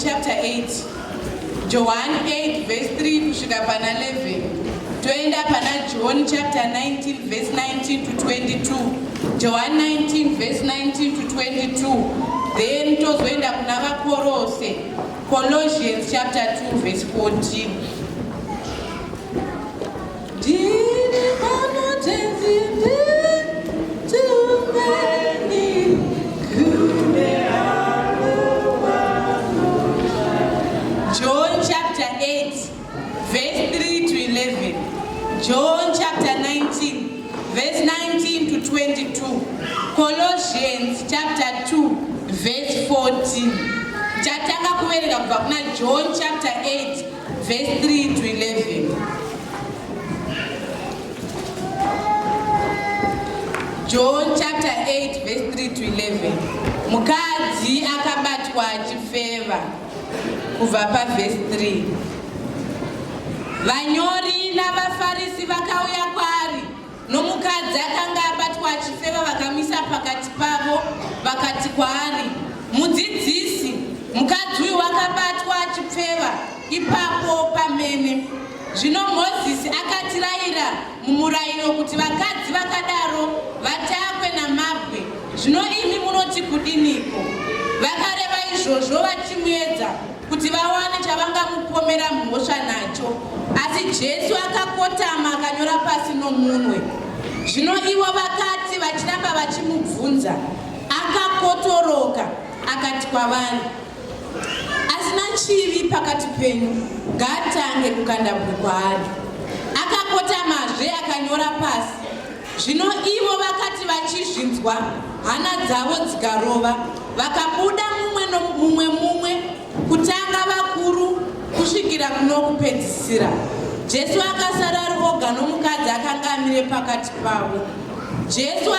chapter 8. Johani 8 verse 3 kusvika pana 11. Toenda pana John chapter 19 verse 19 to 22. John 19 verse 19 to 22. Then tozoenda kuna vaKorose. Colossians chapter 2 verse 14. Ndiri pano tenzi nditumeni kune avo John chapter 8 verse 3 to 11. John chapter 19 verse 19 to 22. Colossians chapter 2 verse 14. Chatanga kuverenga kubva kuna John chapter 8 verse 3 to 11. John chapter 8 verse 3 to 11. Mukadzi akabatwa achifeva kubva pavhesi 3. Vanyori navaFarisi vakauya kwaari nomukadzi akanga abatwa achifeva vakamisa pakati pavo vakati kwaari, Mudzidzisi, mukadzi uyu wakabatwa achipfeva ipapo pamene. Zvino Mozisi akatirayira mumurayiro kuti vakadzi vakadaro vatakwe namabwe. Zvino imi munoti kudiniko? Vakareva izvozvo vachimuedza kuti vawane chavangamupomera mhosva nacho. Asi Jesu akakotama akanyora pasi nomunwe. Zvino ivo vakati vachiramba vachimubvunza, akakotoroka akati kwavari, Asina chivi pakati penyu ngaatange kukanda bwe kwaari. Akakotamazve akanyora pasi. Zvino ivo vakati vachizvinzwa, hana dzavo dzikarova, vakabuda mumwe nomumwe mumwe, kutanga vakuru kusvikira kunokupedzisira. Jesu akasara ari oga nomukadzi akanga amire pakati pavo. Jesu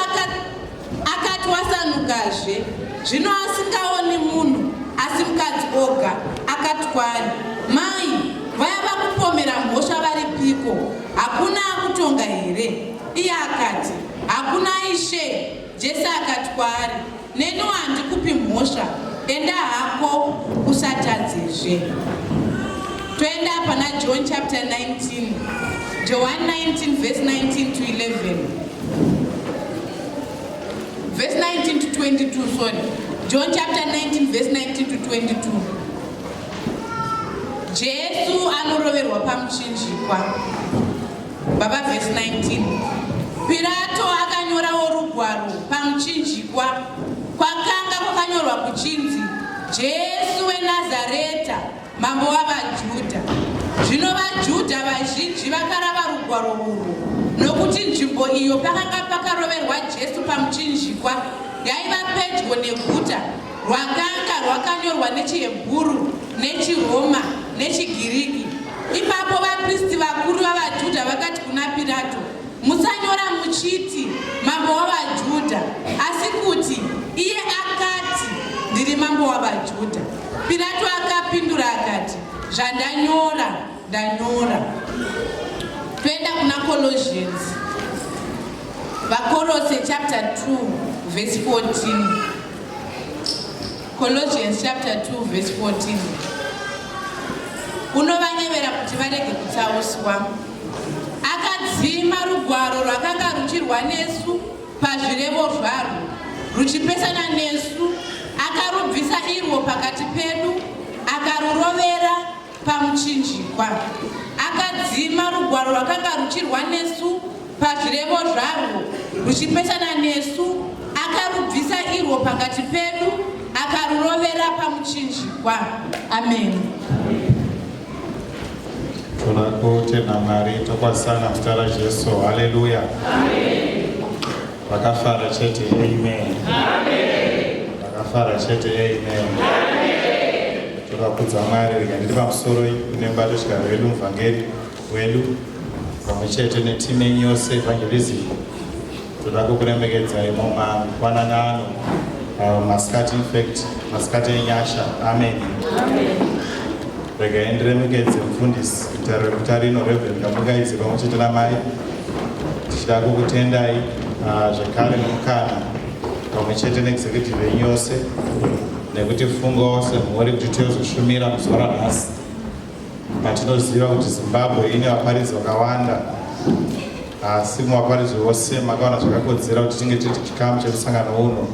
akatwasanukazve, zvino asingaoni munhu asi mukadzi oga, akati kwaari, Mai, vaya vakupomera mhosva varipiko? Hakuna akutonga here? Iye akati, Hakuna, Ishe. Jesu akati kwaari, Neniwo handikupi mhosva, enda hako usatadzezve. Toenda pana John chapter 19, John 19 verse 19 to 11. Verse 19 to 22, sorry. John chapter 19 verse 19 to 22. Jesu anoroverwa pamuchinjikwa. Baba verse 19. Pirato akanyorawo rugwaro pamuchinjikwa kwakanga kwakanyorwa kuchinzi Jesu weNazareta mambo wavaJudha. Zvino vaJudha vazhinji vakarava rugwaro urwu nokuti nzvimbo iyo pakanga pakaroverwa Jesu pamuchinjikwa yaiva pedyo neguta rwakanga rwakanyorwa nechiHebhuru, nechiRoma, nechiGiriki. Ipapo vapristi vakuru vavaJudha vakati kuna Pirato, Musanyora muchiti, Mambo wavaJudha, asi kuti, Iye akati, Ndiri mambo wavaJudha. Pirato akapindura akati, Zvandanyora, ndanyora. Toenda kuna Colossians. VaKorose chapter 2 verse 14. Colossians chapter 2 verse 14. Unovanyevera kuti varege kutsauswa. Akadzima rugwaro rwakanga ruchirwa nesu pazvirevo zvarwo, ruchipesana nesu, akarubvisa irwo pakati pedu, akarurovera pamuchinjikwa. Akadzima rugwaro rwakanga ruchirwa nesu pazvirevo zvarwo, ruchipesana nesu, akarubvisa irwo pakati pedu, akarurovera pamuchinjikwa. Ameni. Toda kutenda Mwari tokwazisana muzita raJesu. Haleluya. Vakafara chete. Amen. Vakafara chete. Amen. Toda kudza Mwari rega ndiri pamusoro nembato chigaro wedu muvhangeri wedu pamwe chete netimu yenyu yose evangelism. Toda kukuremekedzai mumangwanani ano masikati infact masikati enyasha. Amen. Regai ndiremekedze mufundisi mutare weguta rino Reverend Kamungaidze pamwe chete namai tichida kukutendai zvekare nemukana pamwe chete neexecutive yenyu yose. Nekutifungawo semhuri kuti tizoshumira muzuva ranhasi patinoziva kuti Zimbabwe ine vaparidzi vakawanda, asi muvaparidzi vose makaona zvakakodzera kuti tinge tiri chikamu chemusangano uno.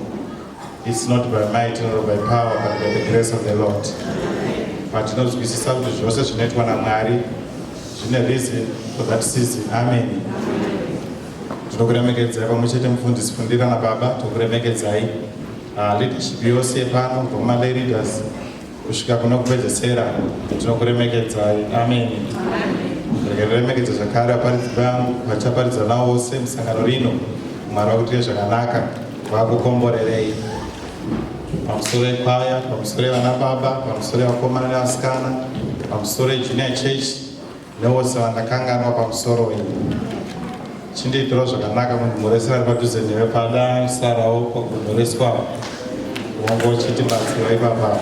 It's not by might nor by power but by the grace of the Lord. Patinonzwisisa kuti zvose zvinoitwa naMwari zvine reason for that season. Amen. Tinokuremekedzai pamwe chete mufundisi Fundira nababa, tokuremekedzai leadership yose yepano kubva kumalay leaders kusvika kuno kupedzesera, tinokuremekedzai. Amen. Remekedza zvakare vaparidzi vangu vachaparidza navo vose musangano rino. Mwari vakuitire zvakanaka, vakukomborerei pamusoro ekwaya, pamusoro evana baba, pamusoro evakomana nevasikana, pamusoro ejunior church nevose vandakanganwa pamusoro iyi. Chindiitirawo zvakanaka kundimhoresa vari padhuze newe pada sarawo pakumhoreswa wongo uchitibatsira ipapa.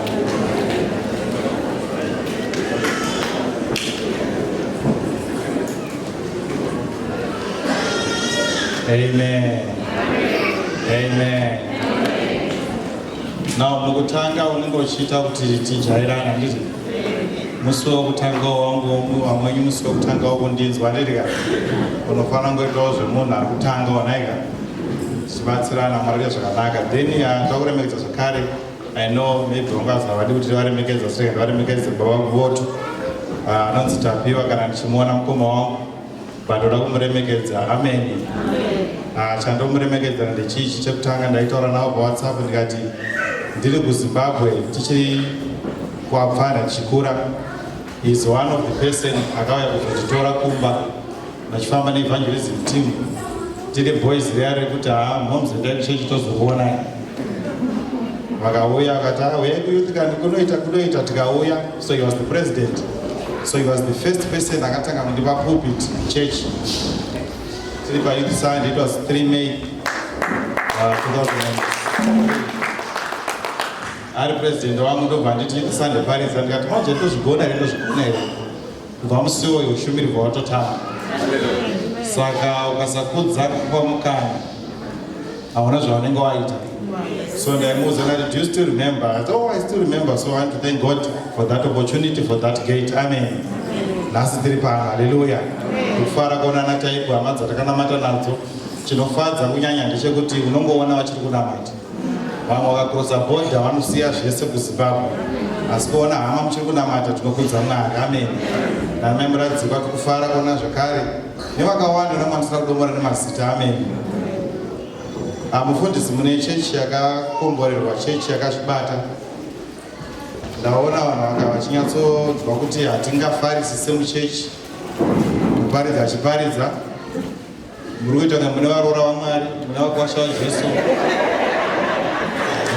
Amen. Amen. Now mukutanga unenge uchiita kuti tijairana, handiti? Musi wekutanga wangu wamwenyu, musi wekutanga wokundinzwa, handiti ka? Unofanira kungoitawo zvemunhu ari kutanga wanaika, tichibatsirana. Mwari zvakanaka. Then takuremekedza zvakare. I know maybe vangazi havadi kuti tivaremekedza, saka ndivaremekedze baba votu anonzi Tapiwa, kana ndichimuona mukoma wangu, but ndoda kumuremekedza. Amen. Chandomuremekedza ndechichi chekutanga, ndaitaura navo paWhatsApp ndikati ndiri kuZimbabwe tichiri kuapfana tichikura, is one of the person akauya kuzotitora kumba vachifamba neevangelism team, tiri boys riya rekuti ha moms, endai kuchechi tozokuonai. Vakauya vakati, "Ah, uyai kuyouth kani, kunoita kunoita." Tikauya. So he was the president, so he was the first person akatanga kundipa pulpit church tiri payouth Sunday. It was 3 May 2003. Ari president wangu, ndobva nditi, "Youth Sunday, paridza." Ndikati, "Manje ndozvigona here? Ndozvigona here?" Kubva musi uyoyo ushumiri bva watotanga. Saka ukasakudza kupa mukana, hauna zvaunenge waita. So ndaimuudza ndati, "Do you still remember?" I said, "Oh, I still remember." So I want to thank God for that opportunity, for that gate. Amen. Nhasi tiri pano. Haleluya. Kufara kuonana taipo hama dzatakanamata nadzo. Chinofadza kunyanya ndechekuti unongoona vachiri kunamata. Vamwe vakakrosa bhodha vanosiya zvese kuZimbabwe, asi kuona hama muchiri kunamata, tinokudza Mwari. Amen. Namai Muradzikwa, tikufara kuona zvakare nevakawanda namwandisina kudomora nemazita. Amen. Mufundisi, mune chechi yakakomborerwa, chechi yakazvibata. Ndaona vanhu vanga vachinyatsonzwa kuti hatingafarisi semuchechi, muparidza achiparidza. Muri kuita kunge mune varoora vaMwari, mune vakwasha vaJesu.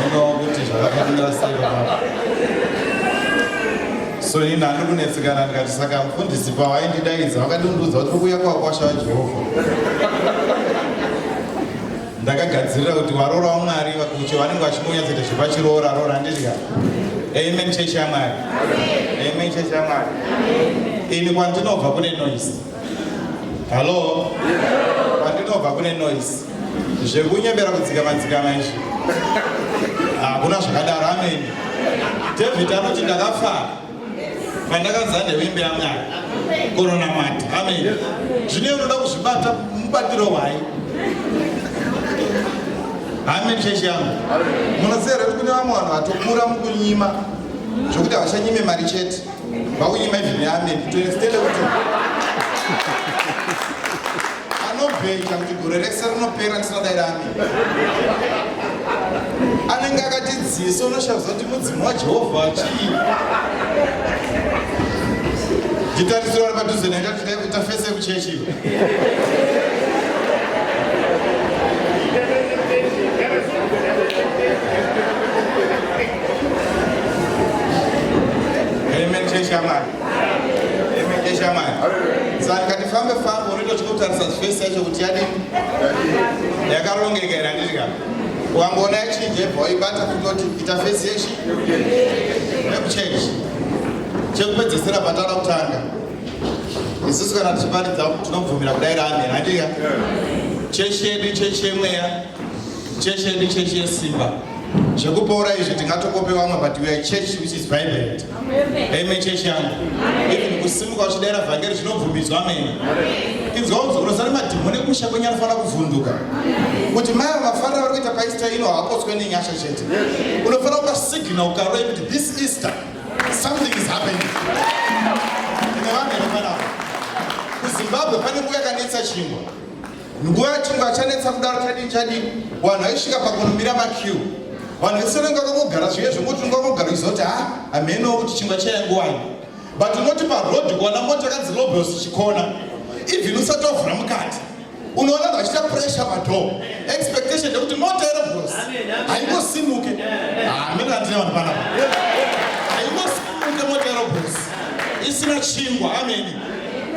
Unonawo kuti zvakafanira sei baba. So ini handiri kunetsekana. Ndikati, saka mufundisi pavaindidaidza vakadunduudza kuti kuuya kwavakwasha vaJehovha, ndakagadzirira kuti varoora vaMwari vakuche vanenge vachingonyatsoita zvepachiroora roora, handidya. Amen, chechi yaMwari. Amen, chechi yaMwari. Ini kwandinobva kune noise. Hallo, kwandinobva kune noise, zvekunyembera kudzikama dzikama izvi hakuna zvakadaro. Amen. David anoti, "Ndakafara pandakanzi ndevimbe yaMwari kononamata." Amen. Zvino unoda kuzvibata mubatiro hwai? Amen, chechi yangu. Munoziva here kuti kune vamwe vanhu vatokura mukunyima zvokuti havachanyime mari chete, vakunyima even neamen, to extent kuti anobheja kuti gore rese rinopera ndisina daira amen. Anenge akati dziso, unoshaviza kuti mudzimu waJehovha chii. Nditarisiro vari padhuze naita kuita fese yekuchechi iyo. Amen, chechi yaMwari. Amen, chechi yaMwari. Saka ndikati fambe fambe, unoita uchikotarisa fesi yacho kuti yadini, yakarongeka here, handiti ka? Ukangoona yachinja, ibva waibata kutoti ita fesi yechi yekuchechi. Chekupedzisira patara kutanga, isusu kana tichiparidza tinobvumira kudaira amen, handika? Chechi yedu chechi yemweya, chechi yedu chechi yesimba. Zvekupora izvi tingatokope vamwe, but we are a church which is vibrant. Amen church yangu. Even kusimuka uchidaira vhangeri zvinobvumidzwa amen. Inzwa unzwa unosara madhimoni ekumusha kwenyu anofanira kuvhunduka. Kuti mai vafarira vari kuita paEaster ino havapotswe nenyasha chete. Unofanira kupa signal kukaro yekuti this Easter something is happening. Ine vanhu here panapa? KuZimbabwe pane nguva yakanetsa chingwa. Nguva yachingwa chanetsa kudaro chadii chadii vanhu vaisvika pakunomira maqueue. Vanhu vese vanenge vakangogara zviye zvongoti unenge wakangogara uchiziva kuti ha hameno kuti chingwa chaya nguwai. But unoti paroad kuwana mota yakanzi Lobels chikona even usati wavhura mukati unoona vanhu vachiita pressure padoor expectation ndekuti mota yeRobels haingosimuke. Hameno andine vanhu panapa. Haingosimuke mota yeRobels isina chingwa. Ameni.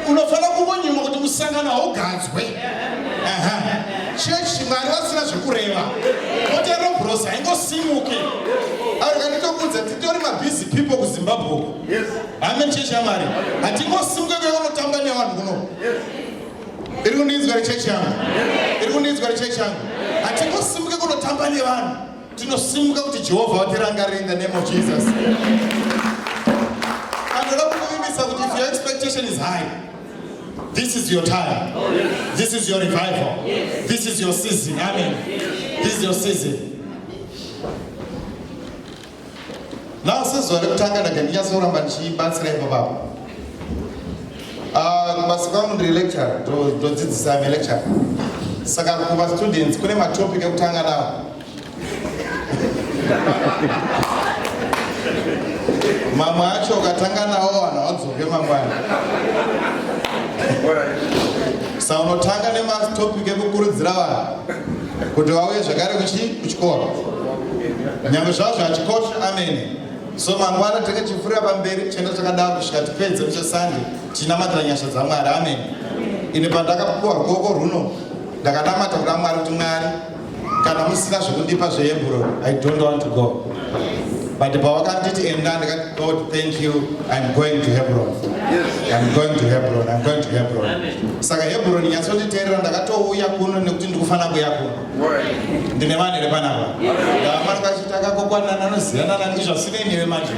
Unofanira kungonyimwa kuti musangano haugadzwe. Chechi Mwari vasina zvekureva. Mota yerobros haingosimuke. Arikanditokuudza titori mabusy people kuZimbabwe uko. Amen chechi yaMwari. Hatingosimuke kuya kunotamba nevanhu kuno. Iri kundinzwa rechechi yangu. Iri kundinzwa rechechi yangu. Hatingosimuke kunotamba nevanhu. Tinosimuka kuti Jehovha vatirangarire in the name of Jesus. Anoda kukuvimbisa kuti if your expectation is high, this is your time. This is your revival. This is your season. Amen. This is your season. Now sezuva rekutanga ndaga ndinyatsoramba ndichibatsira ipo papo. Kubasa kwangu ndiri lecturer, ndodzidzisa ame lecturer. Saka kuva students kune matopic ekutanga nawo. Mamwe acho ukatanga nawo vanhu havadzoke mangwana. Sa unotanga nematopic ekukurudzira vanhu kuti vauye zvakare kuchikoro. Nyangwe zvazvo hachikoshi, amene. So mangwana tinenge tichipfuurira pamberi tichienda takadaro kusvika tipedze musi weSunday tichinamatira nyasha dzaMwari. Amen. Ini pandakapuwa ruoko rwuno ndakanamata kuna Mwari kuti Mwari kana musina zvekundipa zveHebron I don't want to go. But pawakanditi enda ndikati God thank you I'm going to Hebron. Yes. I'm going to Hebron. I'm going to Hebron. Amen. Saka Hebron nyatsonditeerera ndakatouya kuno nekuti ndikufanira kuya kuno. Ndine vanhu here panapa? Ndavamani vachiti akakokwanana anoziyana nani izvo asinei newe manje.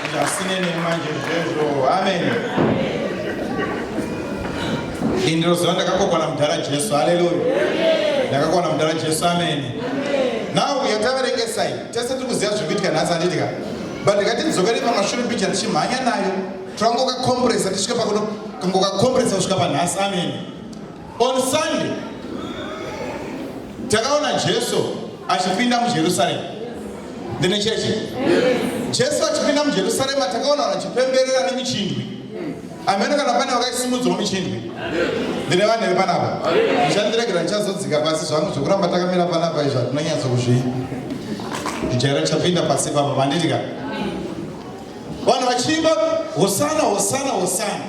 Izvo asinei newe manje izvezvo. Amen. Ini ndinoziva ndakakokwana mudhara Jesu. Haleluya. Ndakakokwana mudhara Jesu. Amen. Now yataverengesai tese tiri kuziva zviri kuitika nhasi handiti ka? But ndikati pamashure mbicha tichimhanya nayo twangokakompresa tisvike pakuno kangokakompresa kusvika panhasi. Amen. On Sunday takaona Jesu achipinda muJerusarema. Ndine chechi? Jesu achipinda muJerusarema takaona vanhu vachipemberera nemichindwi. Ameno kana pane vakaisimudzwa michindwi. Ndine vanhu here panapa? Muchandiregera ndichazodzika pasi zvangu zvekuramba takamira panapa izvi hatinonyatso kuzvi. Ndichaira tichapinda pasi papa manditi ka. Vanhu vachiimba Hosana Hosana Hosana.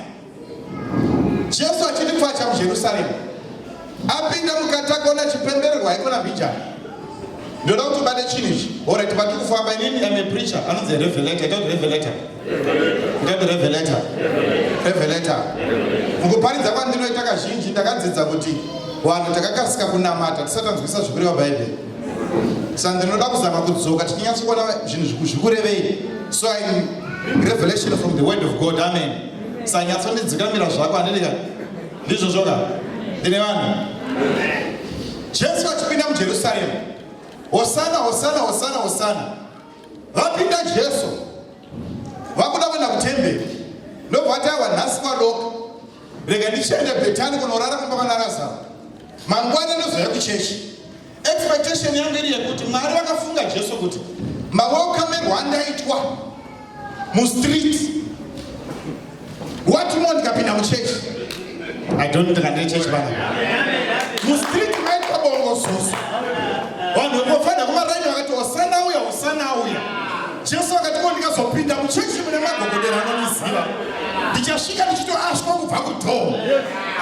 Jesu achiti pfacha muJerusarema. Apinda mukati akaona chipembererwa haikona mbijana. Ndoda kuti ubate chinhu ichi. Alright, patiri kufamba inini I'm a preacher anonzi revelator. Ita kuti revelator. Ita kuti revelator. Revelator. Mukuparidza kwandinoita kazhinji ndakadzidza kuti vanhu takakasika kunamata tisati tanzwisisa zvikureva Bhaibheri. Saka ndinoda kuzama kudzoka tichinyatsokuona zvinhu zvikurevei. So I'm revelation from the word of God. Amen. Saka nyatsondidzikamira zvako handidi ka. Ndizvo zvoka. Ndine vanhu. Jesu achipinda muJerusarema. Hosana, hosana, hosana, hosana. Vapinda Jesu. Vakuda kuenda kutemberi. Ndobva vati aiwa nhasi kwadoka. Rega ndichienda Bhetani kunorara kumba kwana Lazaro. Mangwana ndozouya kuchechi. Expectation yangu iri yekuti Mwari vakafunga Jesu kuti mawelcomerwo andaitwa mustreet what more ndikapinda muchechi. I don't think ndine chechi pana. Mustreet maitwa bongo zozo. Vanhu vekufanira kumaraini vakati hosana uya hosana uya. Jesu akati ko ndikazopinda muchechi mune magogodera anondiziva ndichasvika ndichitoashwa kubva kudhoo.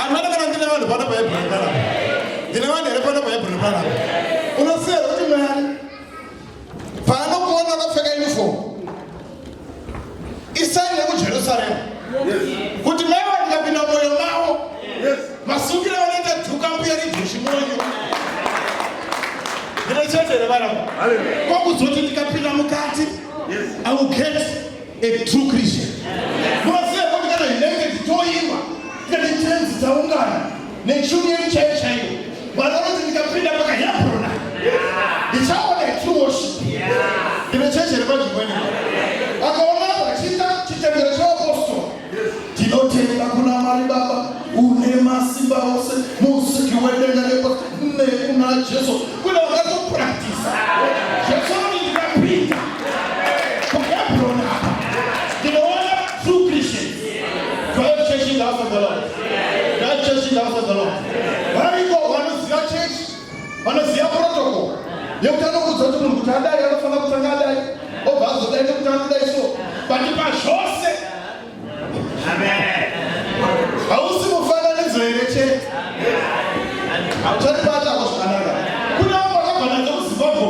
Amana kana ndine vanhu pano paHebron panapa. Ndine vanhu here pano paHebron panapa. Unoziva here kuti Mwari paanokuona wakapfeka uniform isaini yekuJerusarema kuti mai vandikapinda mwoyo mavo masungiro vanoita dhuka mbuya ridhushi monyo. Ndine chechi. Kwakuzoti ndikapinda mukati, I will get a true Christian. Munoziva kuti kana United toimba, tikati tenzi taungana nechuni yedu chaiyo chaiyo, Mwari vanoti ndikapinda pakaHebrona ndichaona a true worship. Ndine chechi here panzvimbo ino? Akaona vachiita chitendero chevapostora. Tinotenda kuna Mwari Baba une masimba ose, musiki wedenga nepasi, nekuna Jesu. Kune vakatopractisa. Jesu anoti ndikapinda kuHebron apa ndinoona true Christians. Do I have church in the house of the Lord? Do I have church in the house of the Lord? Variko vanoziva church, vanoziva protocol yekuti anokuudza kuti munhu kuti adai anofanira kutanga adai, obva azodai nekuti anodai so. But pazvose hausi mufananidzo here chete? Hauchatibata ako zvakanaka. Kune vamwe vakabva nadzo kuZimbabwe,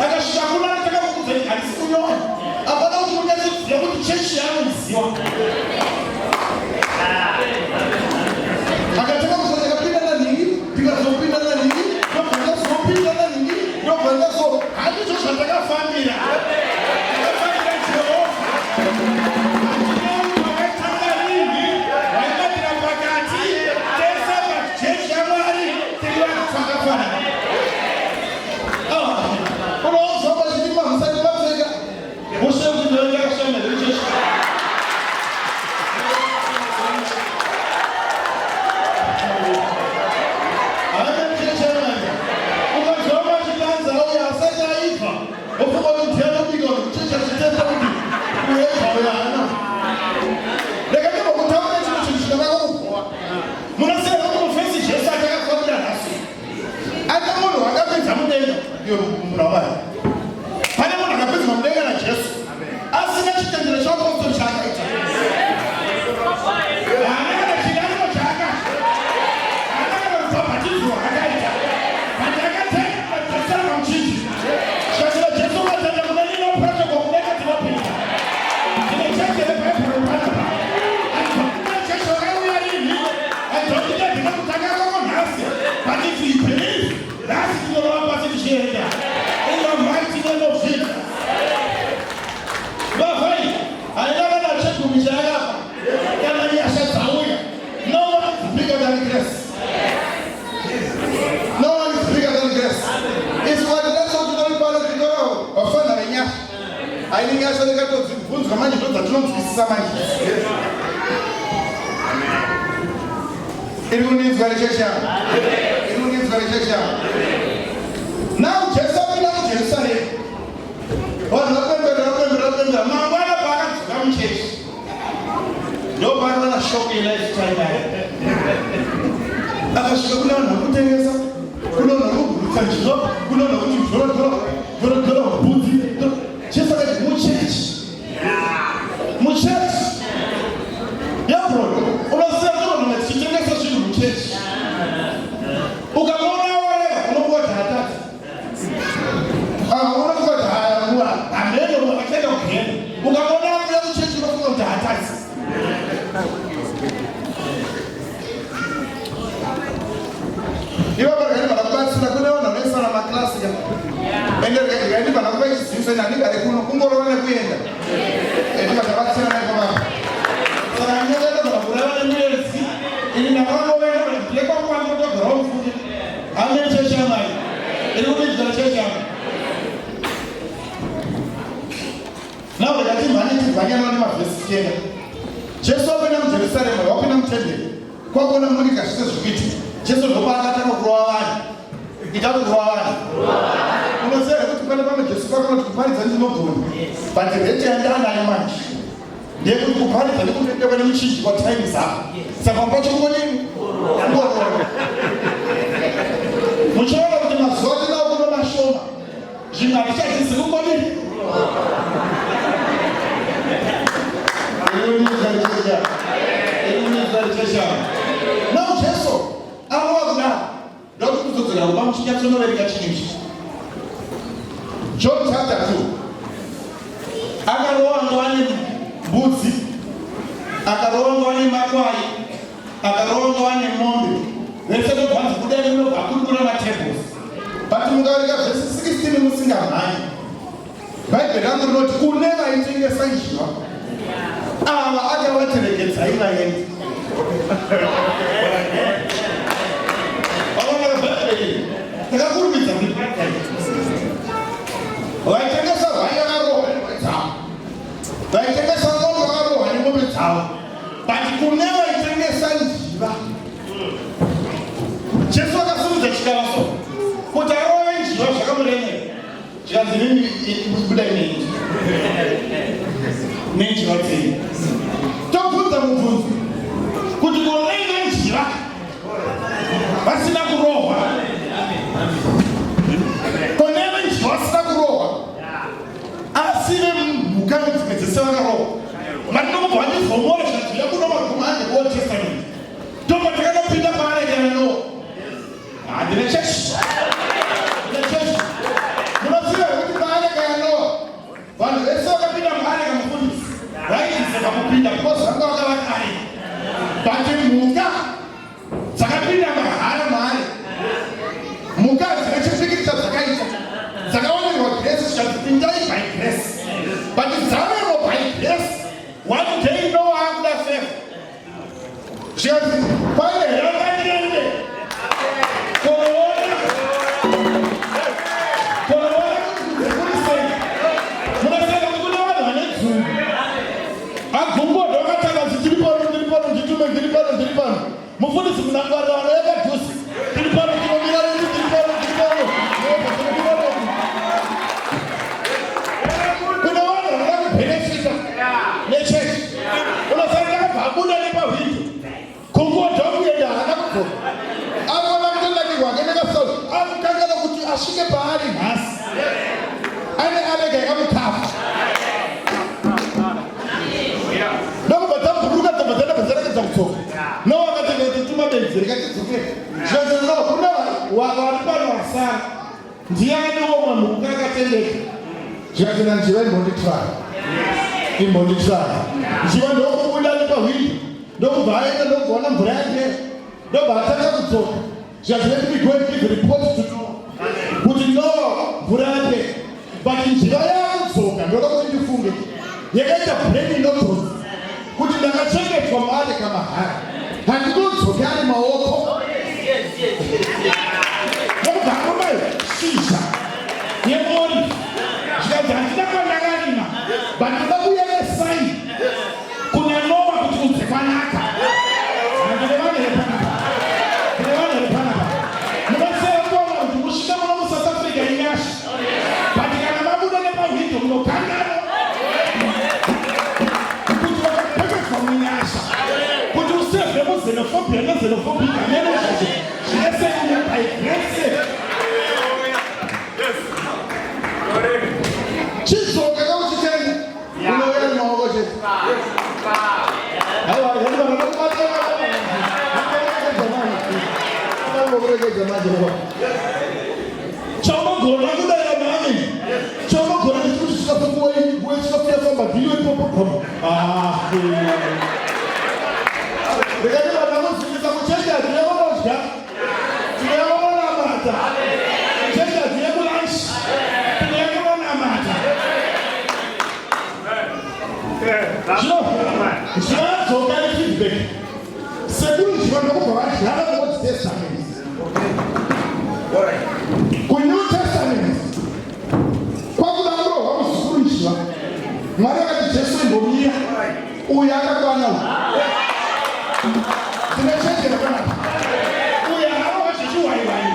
akasvika kuna takamuudza kuti handisi kunyora, hapana kuti munyatsoziva kuti chechi yaanoiziva. Akatanga kuza ndakapinda nanhingi, ndikazopinda nanhingi, ndobva ndazopinda nanhingi, ndobva ndazo handizvo zvandakafambira. Ndakafambira Jehovha. Wakaitanga rinhi, waibatira pakati, tese pachechi yaMwari tiri vanhu takafanana. Unoonzwa vachiti mamusati mapfeka mushe kuti ndakashanda rechechi. Ukanzwa vachidanza uyo asati aibva, wofunga kuti ndiani obika kuti chechi achitenda kuti uyaibva uyo haana. Rega ndimbokutaurira chimwe chinhu chinonaka kubhowa. Munoziva kuti mufesi Jesu atakafambira nhasi, ane munhu akapinza mudenga, iyo munhu waMwari. Pane munhu akapinzwa mudenga naJesu asina chitendero cheapostori chaakaita. Haana kana chirango chaakaita, haana kana rubhabhatidzo rwaakaita, but akatenda Jerusalema muchinjikwa. Zvikatira Jesu ukatenda kuna nino protocol kudenga tinopinda. Ndine chechi rebhaibheri panapa. Handina chechi wakauya rinhi, handina ndinokutanga kwako nhasi, but if you believe, nhasi tinorova pasi tichienda. In the mighty name of Jesus. Bavai, haina kana chegumi chaakapa, kana nyasha dzauya. No one is bigger than grace. No one is bigger than grace. Isu vatinatso tinori pano titora vafana venyasha. Aini nyasha ndikatodzibvunzwa manje ndodzatinodzwisisa manje. Iri kundinzwa rechechi yangu? Iri kundinzwa rechechi yangu? Now Jesu apinda muJerusarema. Vanhu vapembera, vapembera, vapembera. Mangwana paakadzoka muchechi, ndopaakaona shock yelifetime yake. Akasvika kune vanhu varikutengesa, kune vanhu varikugurutsa njiva, kune vanhu varikuti dhora dhora dhora dhora mbudzi. Jesu akati muchechi, muchechi Hebron, unoziva kuti vanhu vachitengesa zvinhu muchechi, ukamuona wareva unokuwa kuti hatatu. Unofunga kuti hameno akaenda kugenda. Ukamuona akuya kuchechi unofunga kuti hatatu. Ivo varikani vana kubatsira kune vanhu vanoisana maklasi ka. Ende rikani vana kuva chiziviso ine handigare kuno kungorova nekuenda. Ende vakabatsira naiko baba. Saka ndinoenda kana kureva nemuedzi ini ndakangoenda kuti ndekwangu kwandinotogarawo mufunge. Amen chechi yamai. Iri kubidzira chechi yangu. Now ndakati mhani tivhanyana nemavhesi tienda. Jesu wapinda muJerusarema, wapinda mutemberi. Kwakuona Monica zvese zvikuitika. Jesu ndopaakatanga kurova vanhu. Ita kurova vanhu. Unoziva here kuti pane pamwe Jesu pakanoti kuparidza ndinogona. But rate yandanayo manje ndeyekuti kuparidza nekutendekwa nemuchinjikwa time is up. Saka pacho kungodini? Kungorova. Muchiona kuti mazuva atinawo kuno mashoma. Zvimwe hazvichadzidzi kungodini? Now Jesu arova kudaro ndokuti kuzodzokera kumba muchinyatsonoverenga chinhu ichi. John chapter 2 akarova ngowani mbudzi, akarova ngowani makwai, akarova ngowani mombe, vese ndobvanzi kudai munobva kuri kuna matables. But mukaverenga vhesi 16 musingamhanyi, Bhaibheri rangu rinoti kune vaitengesa njiva ava akavaterekedzai vaende. Takakurumidza kuti vaitengesa hwai vakarohwa nemombe dzavo, vaitengesa mombe vakarohwa nemombe dzavo, but kune vaitengesa njiva, Jesu akasimudza chikava so kuti arove njiva zvakamuremera, zvikanzi nini budai nenji nenjiva dzenyu. Tobvunza mubvunzo kuti konei nenjiva vasina kurohwa, konei venjiva vasina kurohwa asi vemhuka dzimwe dzese vakarohwa? Mari ndokubva vandivhomora zvanzi yakuno magumo ande Old Testament, ndobva takanopinda paarekera no. Handine chechi, ndine chechi. Munoziva kuti paareka yaNoa vanhu vese vakapinda muareka, mufundisi, vaiziseka kupinda because vanga vakavaka areka, but mhuka dzakapinda mahara maari. Mhuka dzine chipikiri chadzakaita, dzakawanikwa grace, zvikanzi pindai by grace, but dzavemo by grace. One day Noah akuda favor, zvikanzi pane rakandiende koona koona kuti kuri sei. Munoziva kuti kune vanhu vane dzungu, agungodo akatanga kuti tiri pano, tiri pano, nditume, ndiri pano, ndiri pano. Mufundisi munangwarira vanouya padhuze, tiri pano, tinomira redu, tiri pano, tiri pano, tinomira redu. Kune vanhu vanoda kubhenefita nechechi. Unofanira kubva abuda nepahwindo, kungodha kuenda, haana kudzoka. Akaona kutonakirwa ake nekasau, akukangana kuti asvike paari nhasi ane arega yakamukafa. Ndokubva dzabhuruka, dzabva dzadabva dzaregedza kudzoka. No akati benzi rikatidzokera. Zvikanzi no, kuna vari pano vasara ndiani? Womwe mhuka akatendeka. Zvikanzi nanjiva, imbonditry, imbonditry. Njiva ndokubuda nepahwindo, ndokubva aenda, ndokubva mvura yapera, ndobva atanga kudzoka. Zvikanzi let me go and give report to Noah kuti no, mvura yapera. But njiva yakudzoka, ndoda kuti ndifunge yakaita brain inodhonza kuti ndakachengetwa muareka mahara, handinodzoke ari maoko. Ndokubva arova shizha yeolive, zvikanzi handina kwandakarima, but ndoda kuuya nesign kuna Noa kuti kunze kwanaka. Ndine vanhu here panapa? Ndine vanhu here panapa? Munoziva kuona kuti kusvika muno muSouth Africa inyasha, but kana mabuda nepahwindo munokangana kuti wakapfekedzwa munyasha, kuti usevhe muxenophobia nexenophobia nenozvazvo zvese by grace. Chidzoka kauchitenda, unouya nemaoko chete. Aiwa, kuregedza manje. Chaunogona kudayira mami, chaunogona ndechikuti chikafu nguva iyi, nguva chikafu yafamba dhiyo ipopo. Ndikati vana muzivisa kuchechi hadziye kunodya, tinoya kunonamata. Chechi hadziye kulunch, tinoya kunonamata. Zvino zvinodzoka nefeedback. Sekuru njiva ndokubva vadyara kuOld Testament, kuNew Testament kwakuda kurohwa muzukuru njiva. Mwari akati, "Jesu, imbomira, uyu akakwana uyu." Ndine chechi yakanaka. Uyu arohwa zvechiwaiwai,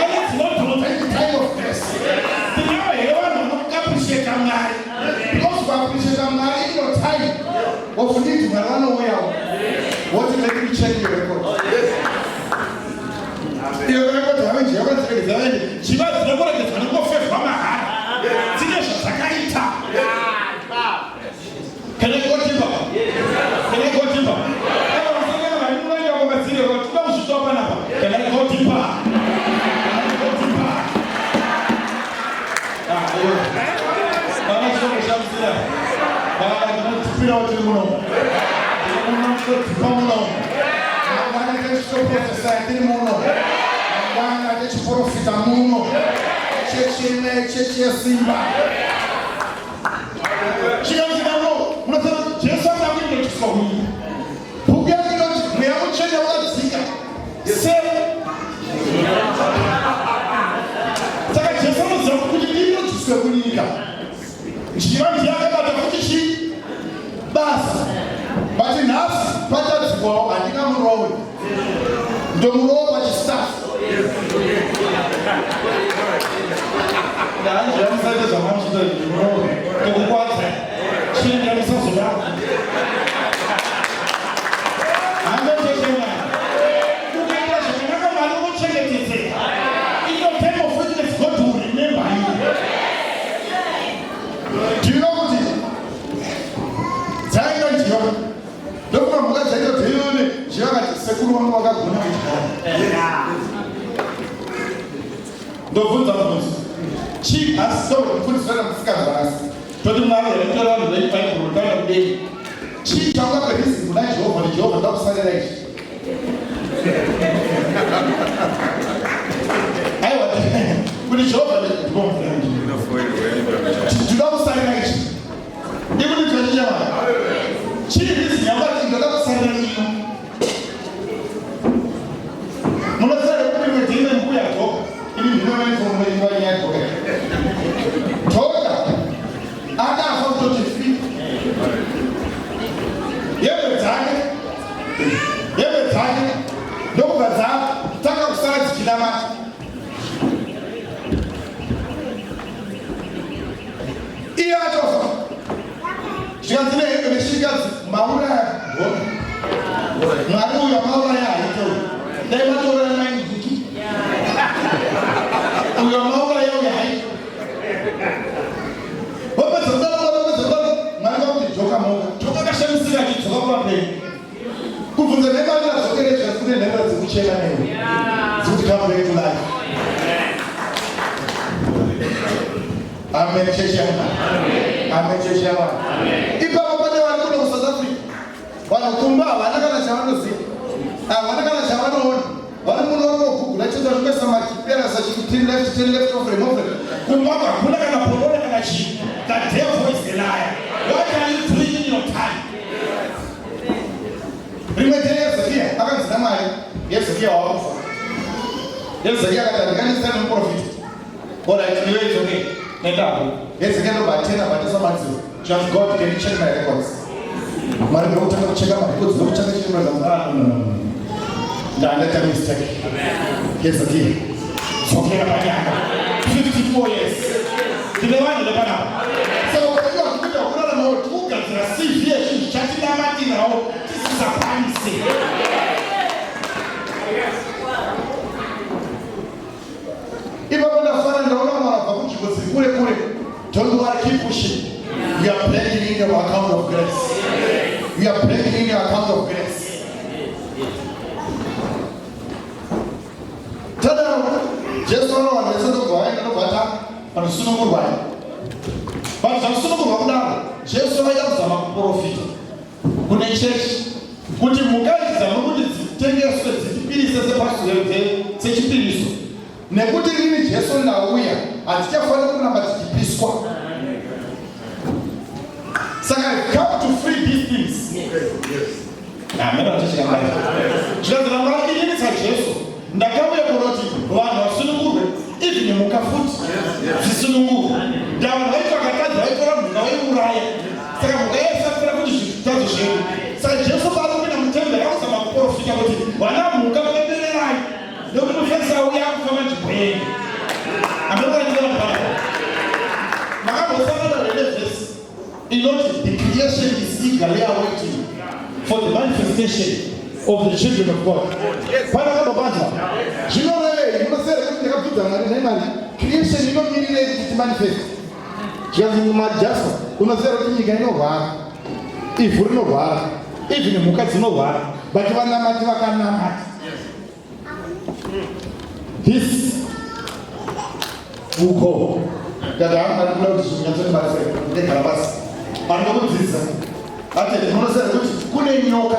ane dzinodhonza in time of grace. Tinavo here vanhu vanokuappreciata Mwari? Because kuappreciata Mwari in your time of need, Mwari vanouyawo woti, "Let me check your record." Iyo record yavenji yakadziregedza vaende. Chiva dzine kuregedzwa nekungofevhwa mahara, dzine zvadzakaita. Can I go deeper? Can I go deeper? Eva musangana vari munoenda kwamadziri toda kuzvitwa panapa. Can I go deeper? Can I go deeper? Ah, baba, chinokushamsira. Baba, ndinotipirawo tiri muno. Tiri muno, tinotipa muno. Mangwana tichitoprofesaya tiri muno. Mangwana techiprofita muno. Chechi imwe chechi yesimba. Chikanzi navo munoziva kuti Jesu anoda kuintroducwa kunyika. Bhuku yake inoti mweya mutsvene wakadzika se saka Jesu anoziva kuti ndiintroducwe kunyika. Njiva ndiye akabata futi chii basa but nhasi patadzikwawo handingamurowe ndomurowa pachistaff Ndaanzvira musaite zvamamuchiita izvi murowe ndokukwadza chienda musazodaro. Handochechema. Ukaita zvakanaka Mwari unochengetedzeka. In your time of weakness God will remember you. Do you know kuti dzainga njiva ndokuva mhuka dzaita dzeione njiva kati sekuru vangu vakagona kudyara Ndobvunza mubvunzo. Chii asi so mufundisi vana musikanzwa nhasi toti Mwari here tora vanhu venyu Bhaibheri rotaura kudei? Chii chaungape reason kuna Jehovha kuti Jehovha ndakusarira ichi? Aiwa kuti Jehovha ndinoda kusarira ichi. Ndikuti tinochichema. Chii reason yaungati ndoda kusarira ino? Munoziva here kuti imwe dzimwe mbuya dzoka ini ndinonoifomunoiwa nyaya dzoka. Dzoka akafa kutoti fi hembe dzake hembe dzake ndokubva dzatanga kusara dzichinamata iye atofa zvikanzi nehembe neshirikadzi mauraya gona mwari uyu amauraya haite uyu dai matouraya maindiki uyu amauraya uyu haite Vapedza kudaro vapedza kudaro mwari vakuti dzoka moga. Dzoka kashamisika achidzoka kuvapenyu. Kubvunza nhema kuti adzokere zvanzi kune nhema dzekuchema newe. Dzikuti come back to life. Amen chechi yaMwari. Amen chechi yaMwari. Ipapo pane vari kuno kuSouth Africa. Vanhu kumba havana kana chavanoziva. Havana kana chavanoona. Vari muno vari kugugula chete vachikuisa machiperasa chiti turn left, turn left, offering, offering. Kumba hakuna kana porona kana chii. The devil is a liar. What are you doing in your time? Rimwe jere Hezekia akanzi naMwari, Hezekia wakufa. Hezekia akati handikandisana nemuprofita. Alright, iwe it's okay. Nendapo. Hezekia ndobva atena batisa madziro. Just God, can you check my records? Mwari ndokutanga kucheka marecords, ndokutanga cheka marecords. Ah, no, no, no. Ndaita mistake. Hezekia. Dzokera panyanga. 54 years. Tine vanhu vepanapa. Saka ukaita kuita kurarama Kugadzira CV yezvinhu chatinamatirawo tisisakwanise. Ipapo ndafara ndaona vanhu vabva kunzvimbo dziri kure kure. Don't worry, keep pushing. You are breaking in your account of grace. You are breaking in your account of grace. Tadaro, Jesu anowana vese ndobva vaenda ndobva atanga vanosunungurwa. Vanhu zvanosunungurwa kudaro, Jesu vaida kuzama kuprofita kune chechi kuti mhuka idzi dzamuri kuti dzitengeswe dzichipirise sechipiriso Nekuti rini Jesu ndauya, hatichafaniri kuramba tichipiswa. Saka I've come to free these things. Amen. Zvikanzi naMwari inini saJesu ndakauya kunoti vanhu vasunungurwe even mhuka futi dzisunungurwe. Ndavanhu vaiti vakatadza vaitora mhuka vaiuraya. Saka mhuka yaisafira kuti zvitadzo zvedu. Saka Jesu paari kupinda mutemberi akuzama kuprofita kuti vana mhuka pembererai nekuti mufesi auya akufamba nzvimbo yenyu. Amen. Makambosangana nevhesi inoti the creation is eagerly awaiting for the manifestation of the children of God. Pana kambopanzwa. Zvinorevei? Munoziva here kuti ndakabvunza Mwari nhai Mwari, creation inomirirei kuti timanifest? Zvikanzi Mwari Jasper, unoziva here kuti nyika inorwara, ivhu rinorwara, even mhuka dzinorwara, but vanamati vakanamata. This will go. Ndati hangu Mwari kuda kuti zvinhu zvinyatsondibatsira ndegara pasi. Anoda kudzidza. Ati munoziva here kuti kune nyoka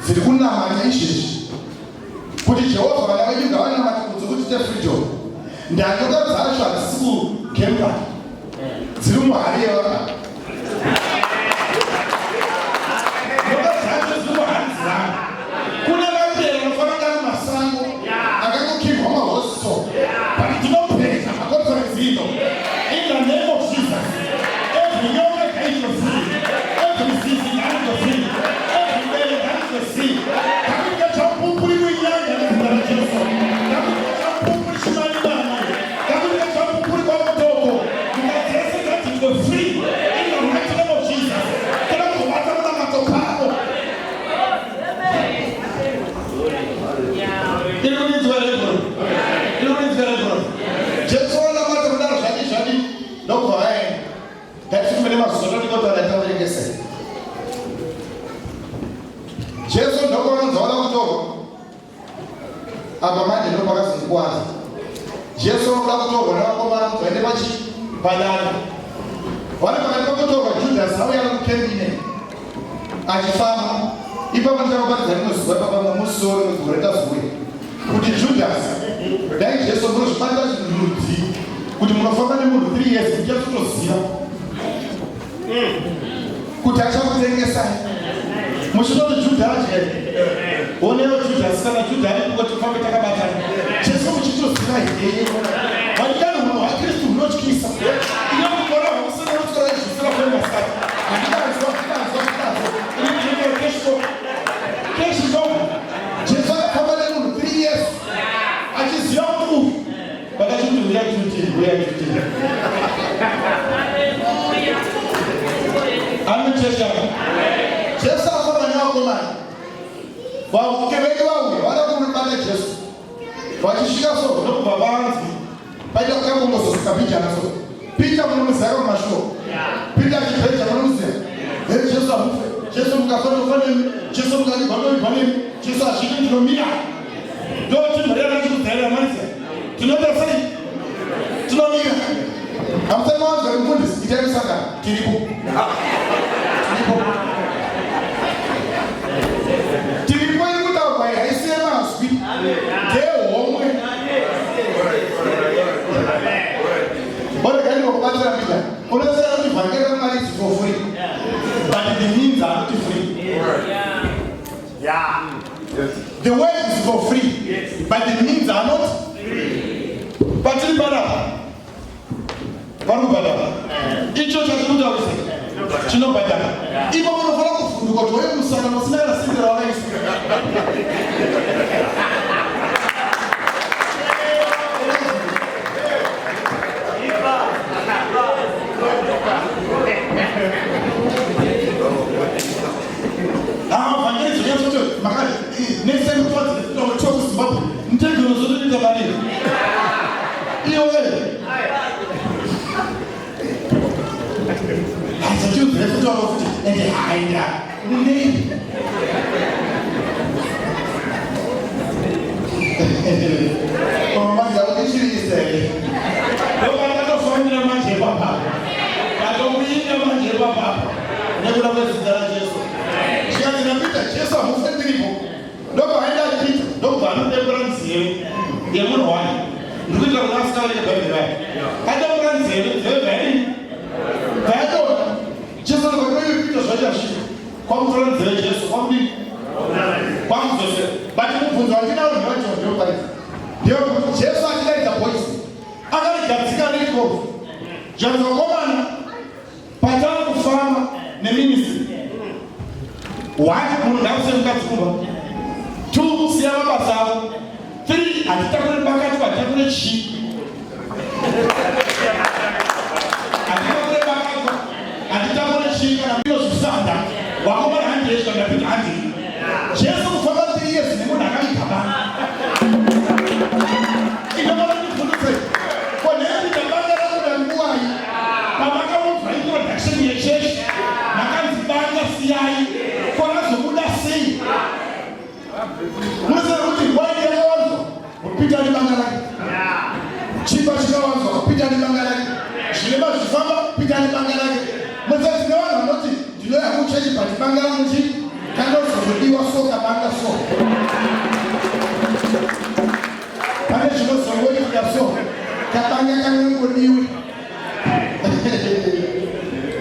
dziri kunamata izvezvi. Kuti Jehovha vana venyu ngavanamate kunze kuti te freedom. Ndanyoka dzacho hadzisi kugemba. Dziri muhari yevana. Nyoka dzacho dziri muhari dzevanhu. Kune vapera vanofanira kunge ari masango akangokirwa mahosi so. But tinopedza maconference ino. In the name of Jesus. Every nyoka ngaitwe free. Every zizi ngaitwe free. Every bere ngaitwe free. Ngakuite chapupuri kuinyanga nezita raJesu. Ngakuite chapupuri chimanimani. Ngakuite chapupuri kwamutoko. Nyika dzese ngadziitwe free. In the mighty name of Jesus. Toda kuzobata munamato pano. Iri kuninzwa here bro? Iri kuninzwa here bro? Jesu wanamata kudaro zvadi zvadi ndokubva vaenda. Ngatifume nemazuva todikotaura taverengese. Jesu ndokuvanonzi vada kutorwa. Apa manje ndo pakazondikwadza. Jesu vanoda kutorwa nevakomana kuti vaende pachi padanda. Vari pakati pakutorwa Judhasi auya ari kukembine achifamba. Ipapo ndichavaparidza rimwe zuva ipapa mumusoro wegore tazouya kuti Judhasi dai Jesu munozvibata rudzii kuti munofamba nemunhu 3 years muchatotoziva kuti achakutengesai muchinoti Judha adye oneyo Judhasi kana Judha aripo tifambe takabatana Jesu muchitoziva here vadikani hunhu hwaKristu hunotyisa iyo kukora hwamusina unotyora izvisira kwemasikati handikanzwa handikanzwa handikanzwa ini ndinenge kesho kesho Jesu akafamba nemunhu 3 years achiziva kuti uyu Vakachiti huya tuti, huya tuti. Anochesha. Jesu afamba nevakomana. Vavuke vedu vauya vada kumubata Jesu. Vachisvika so ndokubva vanzi paita kambongozosika pijana so. Peter munomuziva kumashure. Peter achibheja munomuziva. Here Jesu amufe. Jesu mukafa ndofa nemi. Jesu mukandigwa ndovigwa nemi. Jesu azviti ndinomira. Ndoti mhuri yakachikudzarira manzi. Tinoita sei? Tinomira. Hamusati mawanzwa mufundisi itai musangano. Tiripo. Tiripo. Tiripo iri kutaurwa iyi haisi yemazwi. Ndehomwe. Oregai ndinokubatsira mbija. Unoziva kuti vhangeri raMwari is for free. But the means are not free. Yeah. Yes. The word is for free. Yes. But the means are not free. Patiri panapa. Vari kubhadhara. Icho chatiri kutaurisa chinobhadhara. Ivo munofanira kuvhunduka kuti waye musangano usina kana simbi rawakaisa. Nekuda kwezita raJesu. Zvikanzi naPita, Jesu hamufe ndiripo. Ndobva aenda Peter, ndobva anodembura nzeve yemunhu wani. Ndiri kuitira kuti asikaverenge Bhaibheri vaya. Adembura nzeve, nzeve bvayaini? Bvayadonha. Jesu anobva iwe Peter zvachasvika. Kwamutora nzeve Jesu, kwamudii? Kwamudzosera. But mubvunzo wandinawo ndewacho ndinoparidza. Ndewekuti Jesu achidaidza boys, akarigadzika riri 12. Zvanzi vakomana, Patava kufamba neministry. One, munhu ngakusiye mukadzi kumba. Two, siya mabasa avo. Three, hatitakure bakatwa, hatitakure chii. Hatitakure bakatwa, hatitakure chii kana ndiro zvisanda. Vakomana handi yesha ndapita handi. Jesu kufamba 3 years nemunhu akaviga banga. Inobva ndibvunze. Ko nhai banga rakuda nguwai? Pamakaudzwa introduction yechechi makanzi banga siyai. Ko razobuda sei? Munoziva kuti waini yakawanzwa Peter nebanga rake. Chingwa chikawanzwa Peter nebanga rake. Zvirema zvifamba Peter nebanga rake. Munoziva tine vanhu vanoti ndinouya kuchechi but banga rangu chii? Kanozozodiwa so kabanga so. Kabanga kanongodiwe.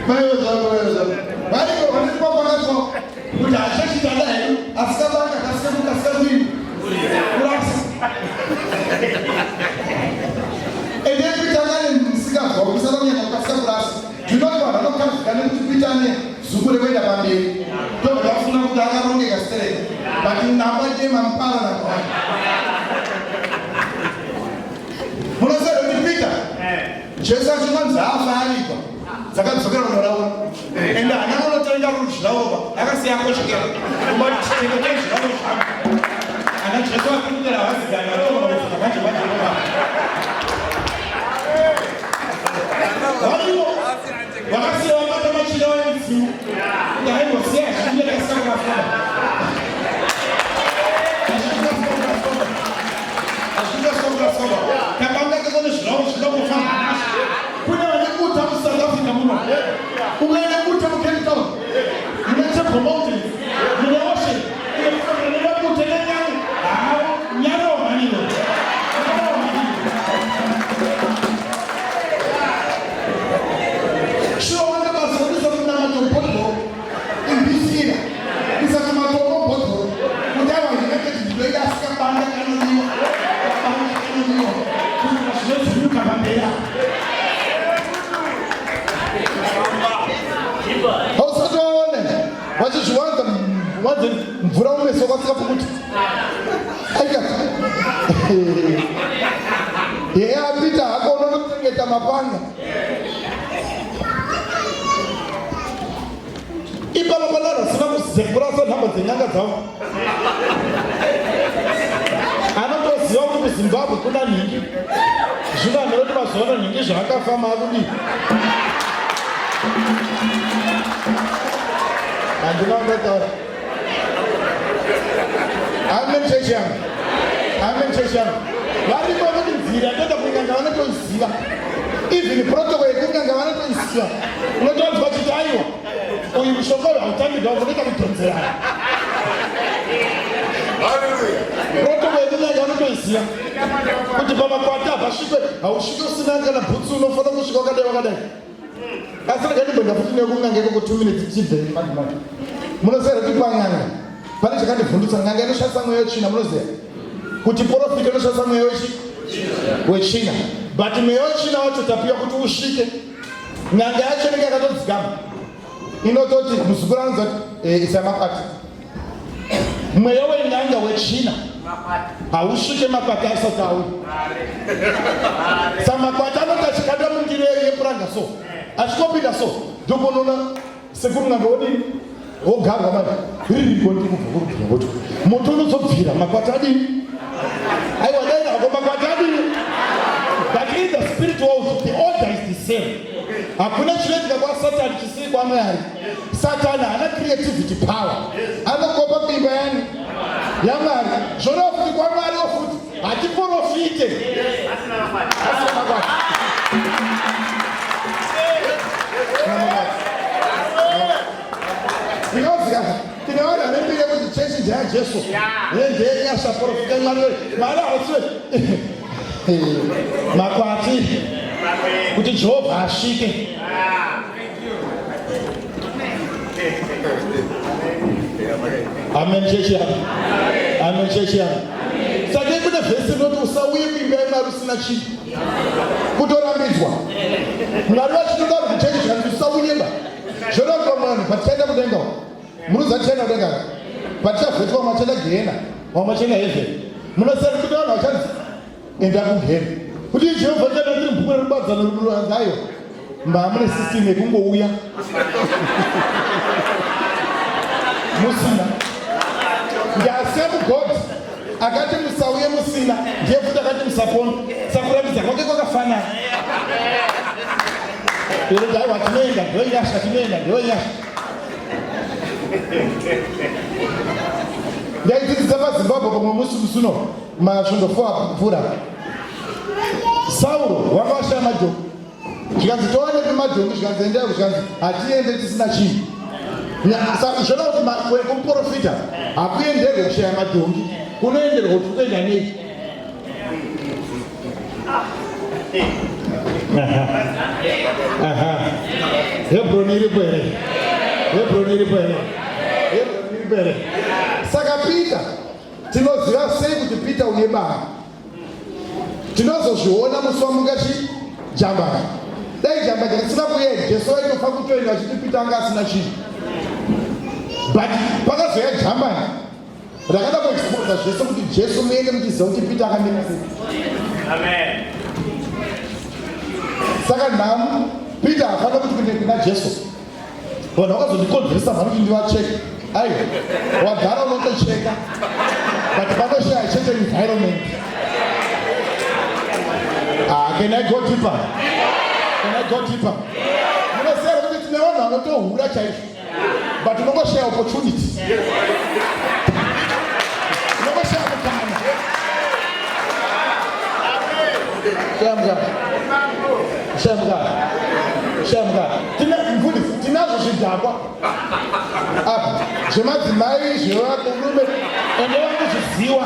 Maiwe zvangu, maiwe zvangu. Variko vanoti kwakwanaswa kuti hachechi tada hedu asi kabanga kasika kukasika kuini kurasa. Ende kuita nani musikazwa kusada kunyanya kukasika kurasa. Tinoti vanhu vanotambudzika nekuti kuita nezuku rekuenda pamberi. Tobva tafunga kuti akarongeka stereki. But namba chema mupara namba one. Munoziva kuti Peter, Jesu achingonzi afa avigwa, dzakadzokera kunoraura. Ende haana kunotenga ruzvirauro, akasiya akochekera. Kumati chengetai zvirauro zvangu. Ana Jesu akutera havazigani vatogona kudzoka manje manje vova. Varimo vakasiya vabata machira vamudzimu. Kuti haingosiya zvinenge kasika kafona. Kune vane buta muSouth Africa muno, ukaenda buta muCape Town, mune Table Mountains, mune Ocean, unofanira buta nenyani, haa nyarawo mhani iwe. Nyarawo mhani iwe. Shuwa vane basa rekuisa kunamato bhodhoro, imbisira, kuisa kumatombo bhodhoro, kuti aiwa ndinenge ndinoida asi kabanga kanodiwa, kabanga kanodiwa. Kuita zvinodzimuka pamberi apa. Hausati waona vachizviwanza wanze mvura mumeso kwasikapukuti aika yeye apita hako unotochengeta mapanga ipapa pane vanhu vasina kuzekurasa nhamba dzenyanga dzavo anotoziva kuti kuzimbabwe kuna nhingi zvino anoti mazuva ano nhingi zvaakafama akudii handina kundataura amen chechi yangu amen chechi yangu variko vanoti nzira yatoenda kunyanga vanotoiziva even protocol yekunyanga vanotoiziva unotonzwa chiti aiwa uyu mushonga uyu hautambirwa unoita kudhonzerana protocol yekunyanga vanotoiziva kuti pamakwati hapasvikwe hausvike usina kana bhutsu unofanira kusvika wakadai wakadai asi rega ndimboenda futi nekun'anga ikoko 2 minutes tibve manje manje munoziva here kuti pan'anga pane chakandivhundutsa n'anga inoshandisa mweya wetsvina munoziva kuti porofita inoshandisa mweya wechi wetsvina but mweya wetsvina wacho tapiwa kuti usvike n'anga yacho inenge yakatodzikama inototi muzukuru anonzi kuti eh, isa makwati mweya wen'anga wetsvina hausvike makwati asati auya samakwati anoti achikanda mundiro yepuranga so achikopinda so ndoponoona sekuru n'anga wodini wogarwa manje ririko ndikubva kurubvira voto moto unozobvira makwati adini aiwa dai hako makwati adini but in the spirit world the order is the same hakuna chinoitika kwasatani chisiri kwamwari Satani haana creativity power, anokopa kuimba yani yaMwari. Zvoreva kuti kwaMwariwo futi hatiporofite asina makwati. Because tine vanhu vane mbiri yekuti chechi ndeyaJesu ndeyenyasha porofita Mwari Mwari hausi makwati kuti Jehovha asvike. Amen chechi yangu. Amen chechi yangu. Saka kune vhesi inoti usauye kuimba yemwari usina chii kutorambidzwa. Mwari vachitoda kuti chechi zvanzi usauyeba. Zvoda kuti vanhu patichaenda kudenga munoziva tichaenda kudenga patichavhetwa vamwe vachaenda gehena vamwe vachaenda heaven. Munoziva kuti vanhu vachanzi enda kuhell kuti jehovha chana tiri bhuku rerubadzano ruduranzayo mbaa mune system yekungouya musina ndasemu god akati musauye musina ndiye futi akati musapona sakurambidza kwake kwakafanana ero aiwa tinoenda ndoinyasha tinoenda ndoinyasha ndaidzidzisa pazimbabwe pamwe musi musuno Masvondo 4 apfuura, Sauro wanga washaya madhongi, zvikanzi towanepi madhongi? Zvikanzi endai, zvikanzi hatiende tisina chinhu. Zvona kuti kumuprofita hakuenderwe kushaya madhongi, kunoenderwa kuti kuenda nei. Hebroni iripo here? Hebroni iripo here? Hebroni iripo here? Saka Peter, tinoziva sei kuti Peter une banga? Tinozozviona musi wamuka chi jambaka. Dai jambaka risina kuuya Jesu vaitofa kutoenda vachiti Peter anga asina chinhu. But pakazoya jambani rakada kuexposa zvese kuti Jesu muende muchiziva kuti Peter akamira sei. Amen. Saka nhamu Peter hafana kuti kuende kuna Jesu. Vanhu vakazondikonzeresa mhani kuti ndivacheke. Aiwa, wagara unotocheka. But panoshaya chete environment. Ah, can I go deeper? Can I go deeper? Munoziva here kuti tine vanhu vanotohura chaizvo. But unongoshaya opportunity. Unongoshaya mukana. Shaya mukana. Shaya mukana. Shaya mukana. Tina mfundisi, tinazvo zvidhakwa. Apa zvemadzimai zvevarume ende vanozviziwa.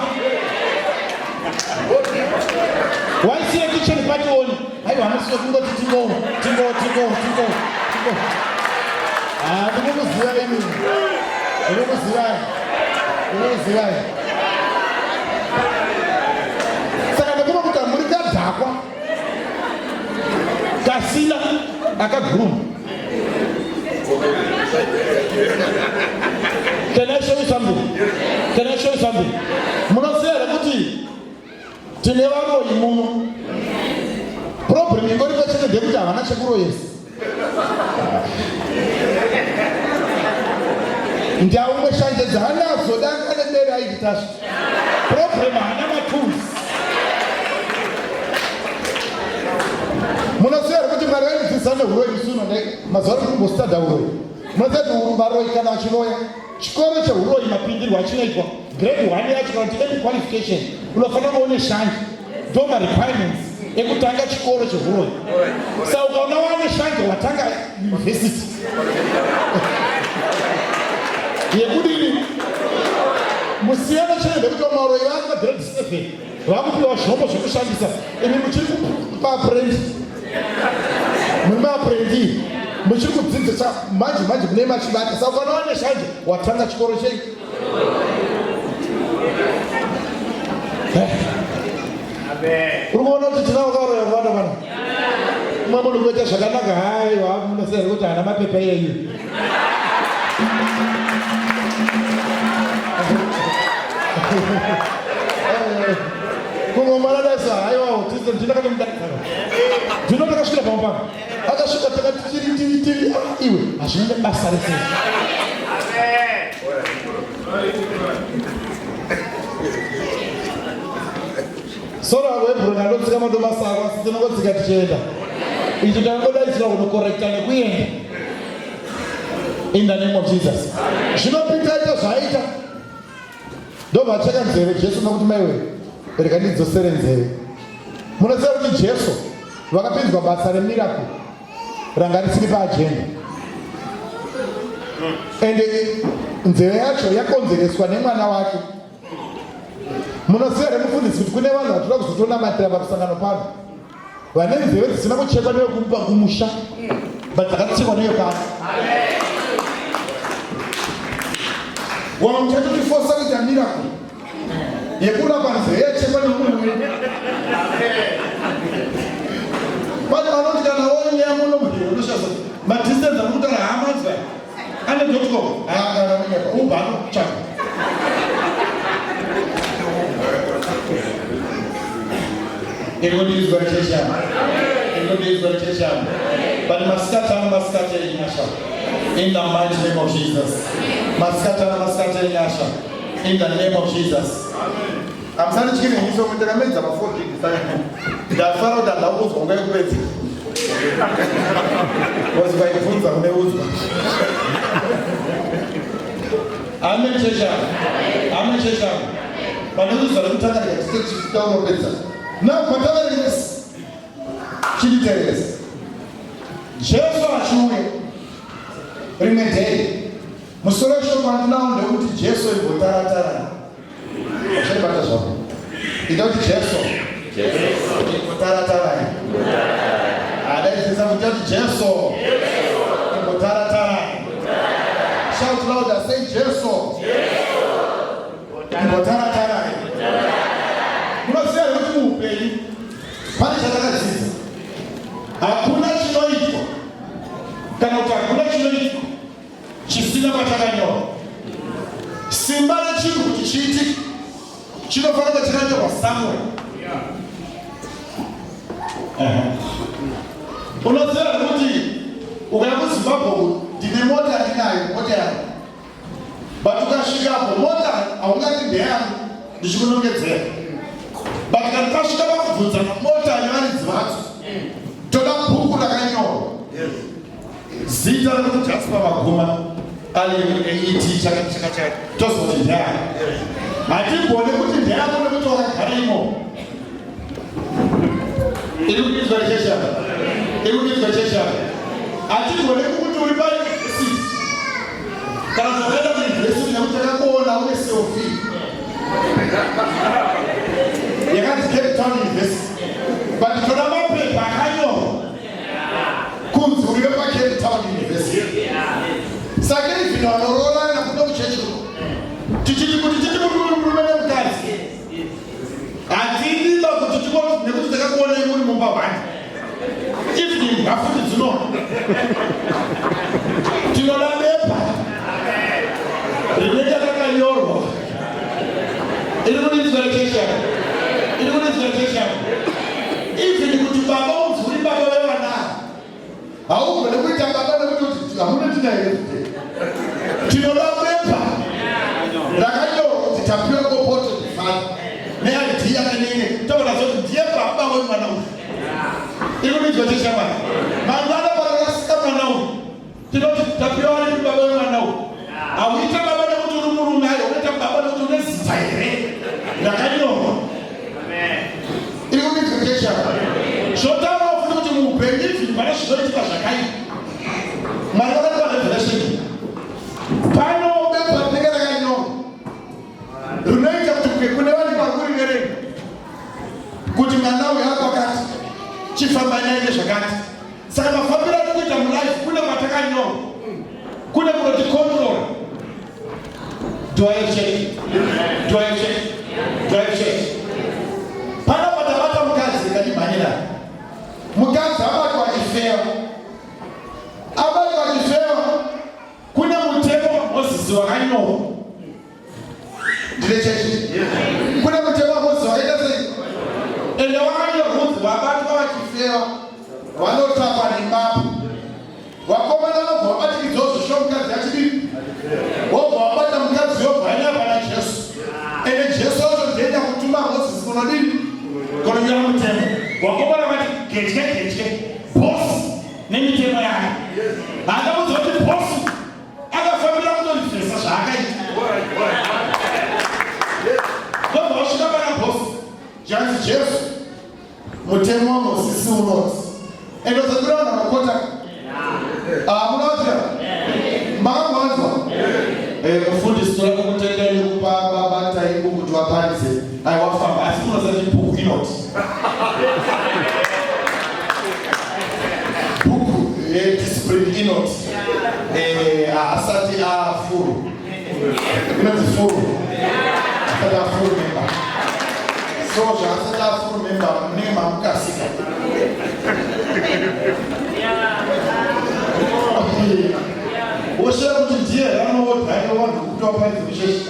Waisiye kitchen party on. Aiwa hamusiwo kungoti tingo tingo tingo tingo tingo. Ah, ndinokuziva ini. Ndinokuzivai. Ndinokuzivai. Saka ndikuva kuti muri kadhakwa. Kasina akaguruma. Can I show you something? Can I show you something? Munoziva here kuti tine varoyi muno? Problem ingoripo chete ndeyekuti havana chekuroyesa. Ndaumwe shanje dzaanadzo danga nebere aiti tasva. Problem haana matools. Munoziva here kuti Mwari vaindidzidzisa nehuroyi musi uno mazuva ari kumbostadha huroyi. Munoziva kuti varoyi kana vachiroya chikoro chehuroyi mapindirwo achinoitwa grade 1 yacho kana kuti any qualification unofanira kunge une shanje ndo marequirements ekutanga chikoro chehuroyi. Saka ukaona wane shanje watanga university yekudini musiyano chete ndekuti vamaroyi vanga grade 7 vakupiwa zvombo zvekushandisa imi muchiri kupa-aprendi muri maaprendi muchiri kudzidzisa manje manje mune machibata. Saka ukaona wane shanje watanga chikoro chei. Uri kuona kuti tinavo karoya kuvana vana umwe munhu kuita zvakanaka haiwa munoziva here kuti haana mapepa iyeyu. Kumwe mwana daisa haiwa tizo ndinakatomudarika ndino takasvika pamwe pano akasvika takati tiri tiri tiri ah, iwe hazvina basa rese. Soro ako ebroni anotsika madomasi ako asi tinongotsika tichienda. Icho takangodaidzira kunokorekta nekuenda. In the name of Jesus. Zvino Peter aita zvaaita. Ndobva acheka nzeve Jesu nokuti maiwe rega ndidzosere nzeve. Munoziva kuti Jesu vakapinzwa basa remiracle ranga risiri paagenda. Ende nzeve yacho yakonzereswa nemwana wake. Munoziva here mufundisi kuti kune vanhu vatoda kuzotonamatira pamusangano pano vane nzeve dzisina kuchekwa nevekumupa kumusha but dzakachekwa nevepano. Wamwe muchatotifosa kuita miracle yekurapa nzeve yachekwa nemumwe wedu. Pane vanoti kana wonyeya muno mudhiri unoshaza madistance amukutaura haamanzwa ane dot com haakana kunyepa ubva anotsvaka. Ndinodizwa cheshama. Ndinodizwa cheshama. But masikati ano masikati enyasha. In the mighty name of Jesus. Masikati ano masikati enyasha. In the name of Jesus. Hamusani chikine nyiso kuti ndakamedza ma 4 gig saka ndafara kuti handina kuudzwa nguva yekupedza. Because ukaibvunza uneudzwa. Amen chesha. Amen chesha. Pane zuva rekutanga ndikati titaunopedza. Now pataverengesa chinditeresa. Jesu achiuya rimwe day musoro weshoko wandinawo ndekuti Jesu imbotaratara. Uchaibata zvako. Ita kuti Jesu imbotaratara. Jesu. Imbotaratarai. Shout louder, say Jesu. Imbotaratarai. Munoziva here kuti muupenyu pane chatakadzidza? Hakuna chinoitwa kana kuti hakuna chinoitwa chisina pachakanyorwa. Simba rechinhu kuti chiitike chinofanira kunge chakanyorwa somewhere. Unoziva kuti ukaya kuZimbabwe ndine mota ndinayo mota yangu but ukasvikapo mota haungati ndeyangu ndichikunongedzera but kana tasvika pakubvunzana mota nevaridzi vadzo toda bhuku rakanyorwa zita rekuti Jasper Maguma aliet chakati chakati chakati tozoti ndeyako. Hatigone kuti ndeyako nekuti wakagara imomo. Iri kuinzwa chechi apa, iri kuinzwa chechi apa. Hatigone kukuti uri pauniversity kana kuti wakaenda kuuniversity nekuti takakuona une selfie yakanzi Cape Town University, but toda mapepa akanyorwa kunzi uri wepaCape Town University. Saka even vanoroorana kuno kuchechi kuno tichiti kuti titi murume nemukadzi hatidiba kuti tiko nekuti takakuonai muri mumba hwani even imbwa futi dzinoona tinoda bepa rinenge rakanyorwa. Iri kudinzwa chechi yako, iri kudinzwa chechi yako. Even kuti baba unzi uri baba vevana, haugone kuita baba nekuti kuti hamuna tina here. Tinoda bepa rakanyorwa kuti Tapiwa Bopoto ndifana neID yake nene toona zoti ndiye baba wemwana uyu. Iri kudinzwa chechi yamwana. Mangwana parakasika mwana uyu tinoti Tapiwa ari baba wemwana uyu. Hauite baba nekuti uri murume ayo, unoita baba nekuti une zita here rakanyorwa. Iri kudinzwa chechi yamwana. Zvotaurawo futi kuti muupenyu even pane zvinoitika zvakaipa, Mwari vakatipa revelation. Pano bepa rinenge rakanyorwa rinoita kuti kunge kune vanhu vari kuriverenga kuti mwana uyu akwakati chifamba naye nezvakati. Saka mafambiro ari kuita mulife kune kwatakanyorwa, kune kunoticontrola. Do I have church? Do I have church? Do I have church? Pana patabata mukadzi kandimhanyira mukadzi abatwa achifeva, abatwa achifeva. Kune mutemo waMozisi wakanyorwa. Ndine chechi. Kune mutemo waMozisi wakaita sei? Ende wakanyorwa kunzi vabatwa vachifeva vanotapwa nemapo. Vakomana vobva vabatikidzawo zvisho mukadzi achidii, wobva wabata mukadzi yobva aenda pana Jesu. Ende Jesu wacho ndienda kutuma Mozisi kunodini? Kunonyora mutemo. Vakomana vati getye getye bosi nemitemo yake. Haakaudza kuti bosi akafambira kutorivhesa zvaakaita. Vobva vasvika pana bosi, zvanzi Jesu, mutemo waMozisi unoti ende uzandira vanhu vanokota. Munovatira makamwanzwa mufundisi toda kukutendai nekupa baba Taibu kuti vaparidze. Aiwafamba asi munozati bhuku inoti bhuku yediscipline inoti haasati afuru inonzi furu asati afuru member, so zvaasati afuru member munenge mamukasika. Woshaya kuti ndiye ranoodhaira vanhu kuti vaparidze kuchechi.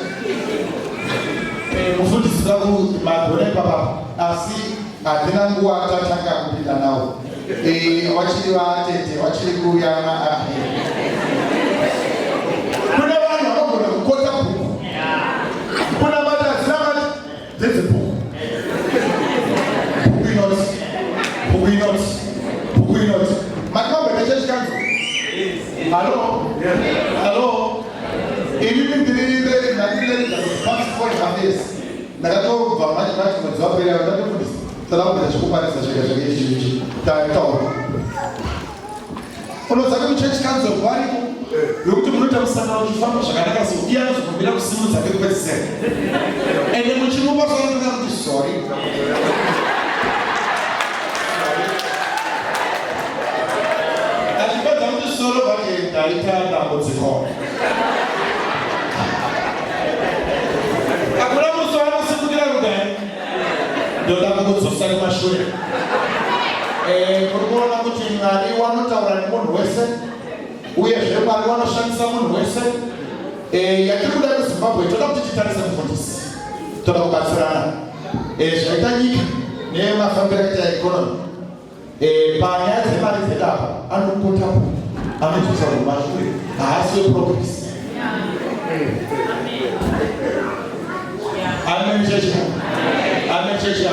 Mufundisi taku magona ipapapa, asi hatina nguva tatanga kupinda nawo. Vachiri vatete vachiri kuyamwa. Kune vanhu vanogona kukota bhuku, kuna mati hadzina mati dzedzebhuku. Bhuku inoti, bhuku inoti, bhuku inoti. Mati mamboita church council? Hallo, hallo. Inini ndiri ndandiri past 4.5 years. Ndakatobva manje manje mwedzi wapera ndatofundisa tada kupinda chekuparisa zvega zvega ichi ichi taitaura. Unozati kuchurch council variko vekuti munoita musangano uchifamba zvakanaka, so iye anozokumbira kusimudza kekupedzisera ende muchimupa soanotoka kuti sorry. Ndaita dambudziko. Hakuna musi wanosimukira rugare. Ndoda kukudzosa kumashure. Eh, muri kuona kuti Mwari wanotaura nemunhu wese uyezve Mwari wanoshandisa munhu wese. Eh, yatiri kuda kuZimbabwe toda kuti titarise mufundisi. Toda kubatsirana. Eh, zvaita nyika nemafambiro akaita economy. Eh, panyaya dzemari dzedapa anopota anodzosa kumashure haasi weprogress. Amen chechi. Amen chechi.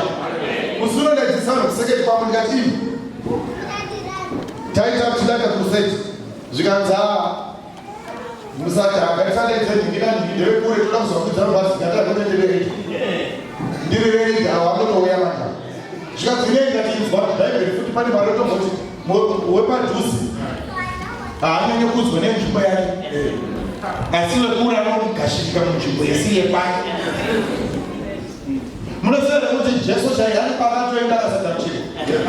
Musi uno ndadzidzisa vanhu kuseketi kwangu ndikati imi taita tidaka crusade zvikanzi haa musati hangatisandaidze nhingi nanhingi ndevekure toda kuzovakwidza mabhazi gatira kune ndiri ndiri reidi avo anotouya manje zvikanzi nei ndatinzwa bhaibheri futi pane panotomboti wepadhuze haanyanye kudzwa nenzvimbo yake asi wekure anogashirika munzvimbo isiri yekwake. Munoziva here kuti Jesu chaiye ari paakatoenda akasaita muchiro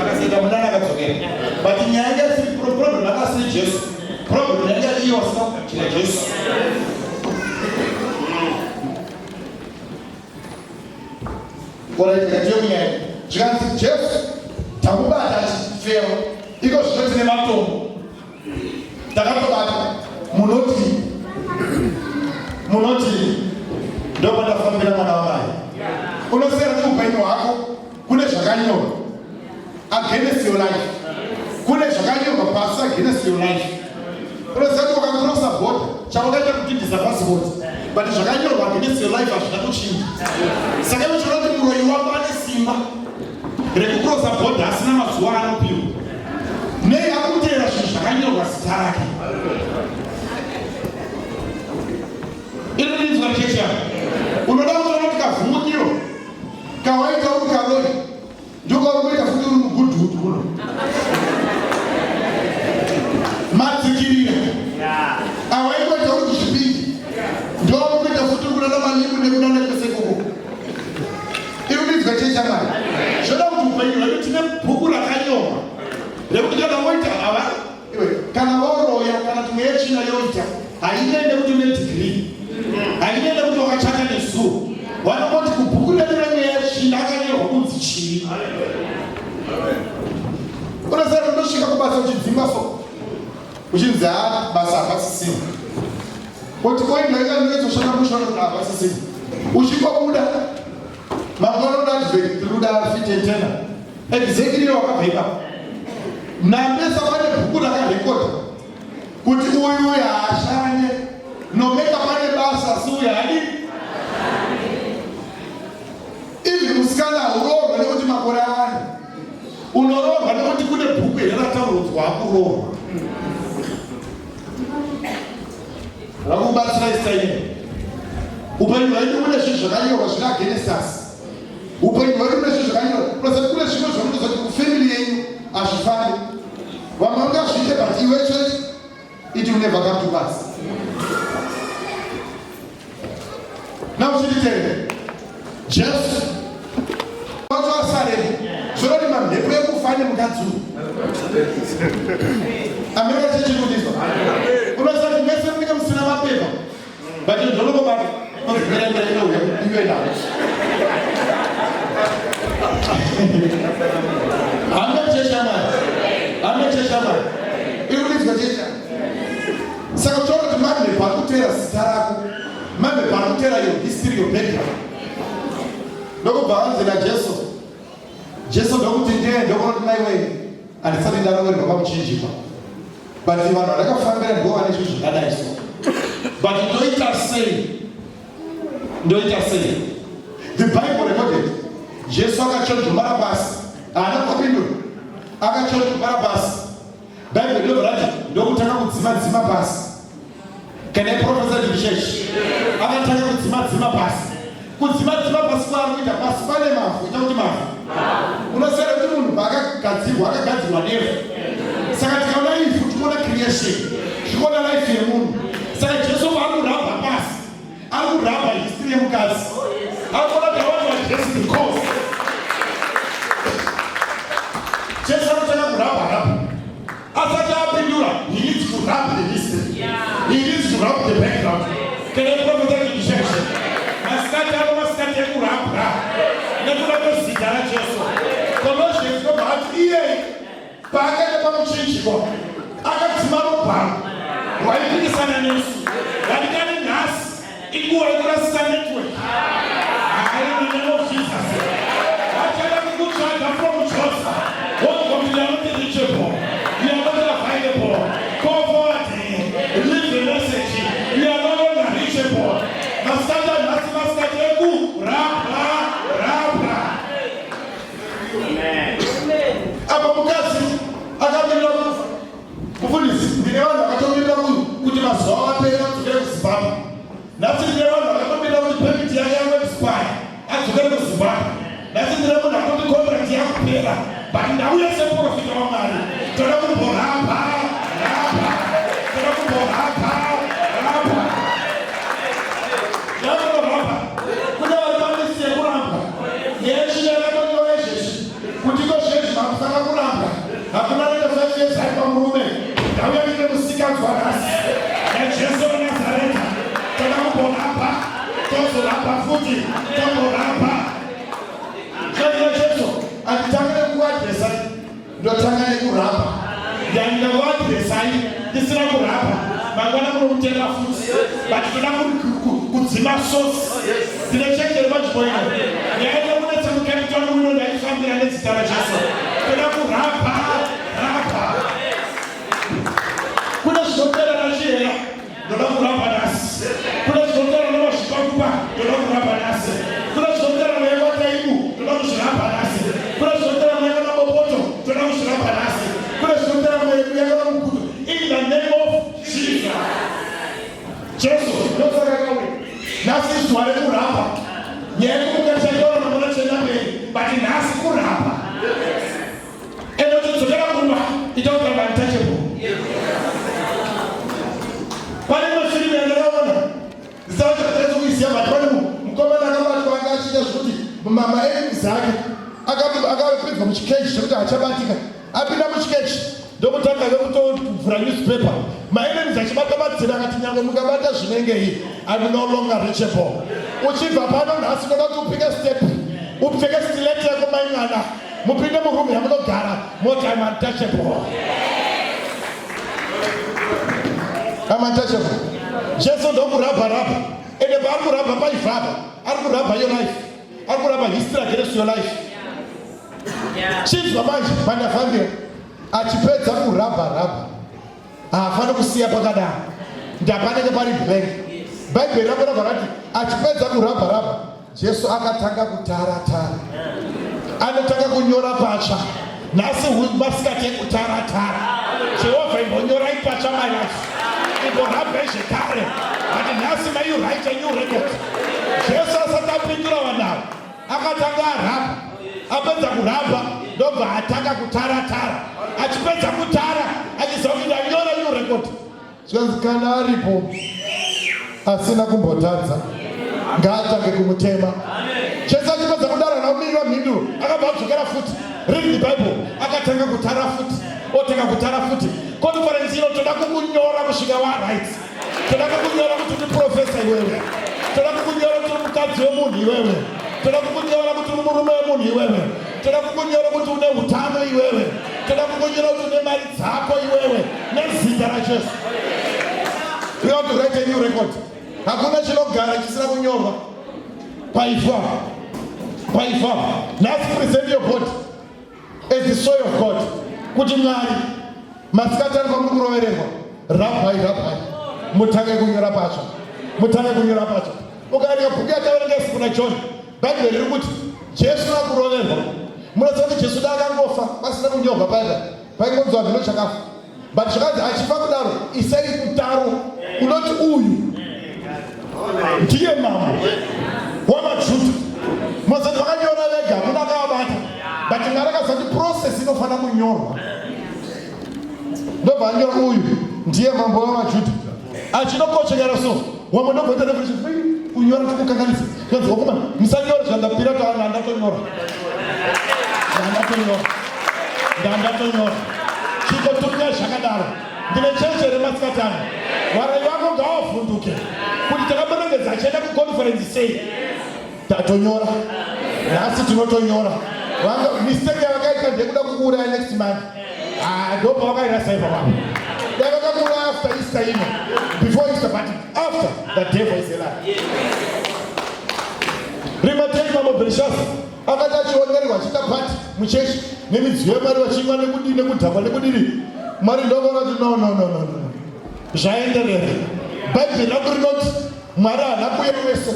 akasaita munana akadzokera but nyaya yanga isiri problem yanga asiri Jesu problem yanga iri iyo asina kugashira Jesu. Alright, ngatiye kunyaya. Zvikanzi Jesu tamubata achifema iko zvino tine matombo Takatobata munoti munoti ndopandafambira mwana wamai. Unosiyana kuti upenyu hwako kune zvakanyorwa against your life, kune zvakanyorwa pasi against your life. Unoziva kuti ukakrosa border chawakaita kudhindisa passport, but zvakanyorwa against your life hazvina kuchinja. Saka iwe uchiona kuti muroyi wako ane simba rekukurosa bhodha asina mazuva anopiwa nei akuteera zvinhu zvakanyorwa zita rake iri kuinzwa chechi yako unoda kutoona kuti kavhumukiro kawaita uri karoi ndokauri kuita futi uri mugudhudu kuno madzikirira awaingoita uri kuzvipingi ndoauri kuita futi uri kunana malimu nekunana kwese ikoko Irumidzwa chechi chamwari. Zvoda kuti upenyu hwedu tine bhuku rakanyorwa rekuti kana woita ava iwe kana woroya kana kuti mweya yetsvina yoita hainei nekuti une degree hainei nekuti wakachata nezuro vanongoti kubhuku redu remweya yetsvina akanyorwa kunzi chii. Unoziva kuti unosvika kubasa uchidzingwa so uchinzi haa basa hapasisina Kuti koi ndaita ndinozoshanda mushando kuti hapasisina. Uchingobuda mangwana unoda advert tiri kuda fit antenna. Exactly wakabva ipapo. Nambesa pane bhuku rakarekodha kuti uyu uyu haashanye no matter pane basa asi uyu haadi. Even musikana hauroorwa nekuti makore awanda. Unoroorwa nekuti kune bhuku here rataurwa kuti waakuroorwa. Vakubatsira Israeri. Upenyu hwedu mune zvinhu zvakanyorwa zviri against us. Upenyu hwedu mune zvinhu zvakanyorwa. Plus kune zvimwe zvamunoziva kuti kufamily yenyu hazvifambi. Vamwe vangazviite but iwe chete it will never come to pass. Now chititende. Jesu wacho asarei zvoroti mamhepo ekufa nemukadzi uyu amene chechikudizwa unoziva kuti mese munenge musina mapepa but ndonongobata inouya iwe nawo hame cheshamari hame cheshamari iri kudizwa checha saka uchaona kuti mamhepo ari kuteera zita rako Mamhepo anotera your history, your background. Ndokubva vanzi naJesu. Jesu ndokuti ndee ndokuti maiwe handisati ndaroverwa pamuchinjikwa. But vanhu vandakafambira ndivo vane zvinhu zvakadai so. But ndoita sei? Ndoita sei? The Bible recorded Jesu akachonjomara pasi. Haana kupindura. Akachonjomara pasi. Bible ndobva rati ndokutanga kudzima dzima pasi. Can I prophesy to the church? Akatanga kudzima dzima pasi. Kudzima dzima pasi kwaari kuita pasi pane mavhu, ita kuti mavhu. Unoziva kuti munhu paakagadzirwa akagadzirwa nevhu. Saka tikaona ivhu tikuona creation, tikuona life yemunhu. Saka Jesu paari kurabha pasi, ari kurabha history yemukadzi. Ari kuona kuti I want to address the cause. Jesu anotanga kurabha rabha. Asati apindura, he needs to rub the history. Can I prophesy to the church? Masikati ano masikati ekurapwa nekuda kwezita raJesu. Colossians inobva ati iyeye paakaenda pamuchinjikwa akadzima rugwaro rwaipikisana nesu. Vadikani nhasi inguva yekurasisa network. Hayi, in the name of Jesus. Vachada kukutsvaga from Josa. Wonzwa kuti you are not reachable. You are not available. Go forward. Leave the message. You are no longer reachable. Masikati anhasi masikati ekurapwa rapwa. Apa mukadzi akamirira kufa. Mufundisi, ndine vanhu vakatomirira kuti mazuva apere vadzokere kuZimbabwe. Nhasi ndine vanhu vakatomirira kuti permit yake yangu expire adzokere kuZimbabwe. Nhasi ndine munhu akoti contract yakupera, but ndauya semuprofita waMwari. Toda kumborapa rapa, toda kumborapa rapa, yakumborapa. Kune vari pamisi yekurambwa yechino yakatonyora izvezvi kuti iko zvezvi makusaka kurambwa hakuna nete 5 years ari pamurume. Ndauya ndine musikanzwa nhasi naJesu weNazareta. Toda kumborapa, tozorapa futi, tomborapa. Zvaina Jesu handitanga nekuadresai, ndotanga nekurapa. Ndaenda kuadresai ndisina kurapa, mangwana munomutenda futi, but toda kudzima source. Ndine chechi yepanzvimbo ino. Nyaya yekunetsa muCape Town muno ndaifambira nezita raJesu. Toda kurapa rapa. Kune zvinopera nachihera, ndoda kurapa nhasi. Kune zvinopera namazvipakupa, ndoda kurapa nhasi. Kune zvinopera mwevataibu, ndoda kuzvirapa nhasi. Kune zvinopera mwekanabopoto, ndoda kuzvirapa nhasi. Kune zvinopera mweyakana mukutu, in the name of Jesus. Jesu ndosaka kauya nhasi, izuva rekurapa. Nyaya yekumuka chaitora mangwana chienda mberi, but nhasi kurapa. Ende uchidzokera kumba ita kuti ramba untouchable. Pane imwe firimu yandakaona, zita racho hataizo kuiziva, but pane mukomana akabatwa anga achiita zvekuti maenemies ake akapinzwa muchikeji chekuti hachabatika. Apinda muchikeji ndokutanga vekutovhura newspaper, maenemies achibata madziro. Akati, "Nyange mukabata zvinengei, I'm no longer reachable." Uchibva pano nhasi, ndoda kuti upike step, upfeke stiletto yako, mai mwana, mupinde murumu yamunogara, moti, "I'm untouchable, I'm untouchable." Jesu ndokurabha rabha. Ende paari kurabha paivhapa, ari kurabha your life, ari kurabha history against your life. Chinzwa manje pandafambira. Achipedza kurabha rabha, haafani kusiya pakadaro, ndapanenge pari blank. Bhaibheri rako rabva rati achipedza kurabha rabha, Jesu akatanga kutara tara, anotanga kunyora patsva. Nhasi masikati ekutara tara. Jehovha, imbonyorai patsva my life, imborabhai zvekare, but nhasi may you write a new record. Jesu asati apindura vanhu ava, akatanga arabha. Apedza kurabha, ndobva atanga kutara tara. Achipedza kutara, achiziva kuti ndanyora new record. Zvikanzi, kana aripo asina kumbotadza, ngaatange kumutema. Jesu achipedza kudaro, anakumirira mhinduro, akabva adzokera futi. Read the Bible. Akatanga kutara futi, otanga kutara futi. Conference ino toda kukunyora kusvika waright. Toda kukunyora kuti uri professor iwewe, toda kukunyora kuti uri mukadzi wemunhu iwewe, toda kukunyora kuti uri murume wemunhu iwewe, toda kukunyora kuti une utano iwewe, toda kukunyora kuti une mari dzako iwewe, nezita raJesu. We want to write a new record. Hakuna chinogara chisina kunyorwa paifa paifa. Nhasi present your body as the soil of God, kuti Mwari, masikati ari kwamuri kurovererwa, rabhai rabhai, mutange kunyora patsva, mutange kunyora patsva. Ukaerenga bhuku yataverenga kuna John, Bhaibheri riri kuti Jesu akuroverwa. Munoziva kuti Jesu da akangofa pasina kunyorwa paibva paingonzwa zvino chakafa, but zvakanzi achifa kudaro, isai mutaro unoti uyu ndiye mambo wamaJudha. Mozati vakanyora vega, hakuna akavabata, but Mwari akaziva kuti process inofanira kunyorwa, ndobva anyora uyu ndiye mambo wamaJudha. Achinokochekera so wamwe ndobvaita reference kunyora tikukanganisa. Kanzi, "Wakoma, musanyora." Zvandapira ndandatonyora, ndandatonyora, ndandatonyora. Chikotumia zvakadaro. Ndine chechi here masikati ano? Varai vako ngavavhunduke kuti takabata. madelegates achienda kuconference sei? Tatonyora nhasi, tinotonyora. Vanga mistake yavakaita ndekuda kukuuraya next month. Ah, ndopavakaita ipapa. Dai vakakuuraya after Easter ino, before Easter, but after, the devil is a lie. Rimwe day Mambo Bhelshazar akati achiongerwa achiita pati muchechi nemidziyo yemari, vachimwa nekudii, nekudhakwa, nekudini. Mwari ndokuona kuti no, no, no, no, no, zvaenderera. Bhaibheri rangu rinoti Mwari haana kuuya wese,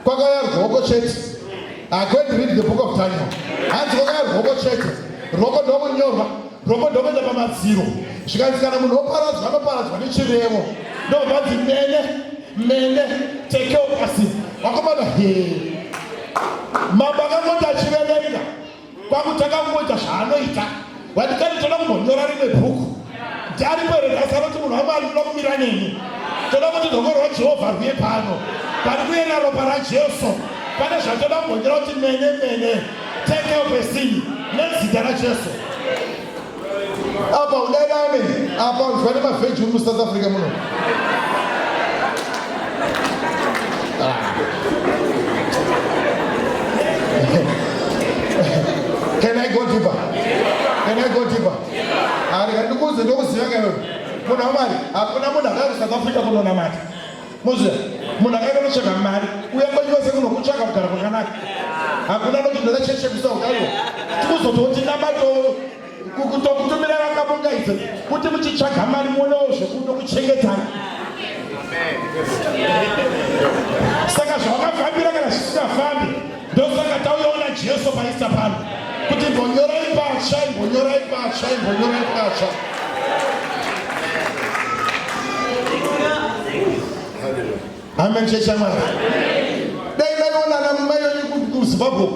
kwakauya rwoko chete. I go and read the Book of Daniel. Hanzi kwakauya rwoko chete. Rwoko ndokunyorwa, rwoko ndokuenda pamadziro. Zvikanzi kana munhu oparadzwa, anoparadzwa nechirevo. Ndobvanzi mene mene tekeo pasi. Vakomana, he, mambo akangoti achiverenga, kwakutanga kungoita zvaanoita. Watikati toda kumbonyora rimwe bhuku. Ndiaripo here nhasi anoti, "Munhu waMwari, ndoda kumira neni, toda kuti rwoko rwaJehovha rwuye pano pari kuyera ropa raJesu"? Pane zvatoda kumbonyora kuti mene mene tekeo pesini nezita raJesu. Apa udaida amen. Apa unzwa nemavheji uri muSouth Africa muno. Ah. Can I go deeper? Can I go deeper? Arika ndikuze, ndokuziva kaiwe. Munhu waMwari, hakuna munhu akauya kuSouth Africa kunonamata. Muziva, munhu akaenda kunotsvaga mari, uya kwenyu wese kunokutsvaga kugara kwakanaka. Hakuna anoti ndoda cheche kuSouth aiwa. Tikuzototi namato kutokutumira vakabungaidza kuti muchitsvaga mari muonewo zvekuno kuchengetana. Saka zvawakafambira kana zvisingafambi, ndosaka tauyaona Jesu paisa pano kuti imbonyorai patsva, imbonyorai patsva, imbonyorai patsva. Amen, chechamwari. Dai maionana mai venyu kuZimbabwe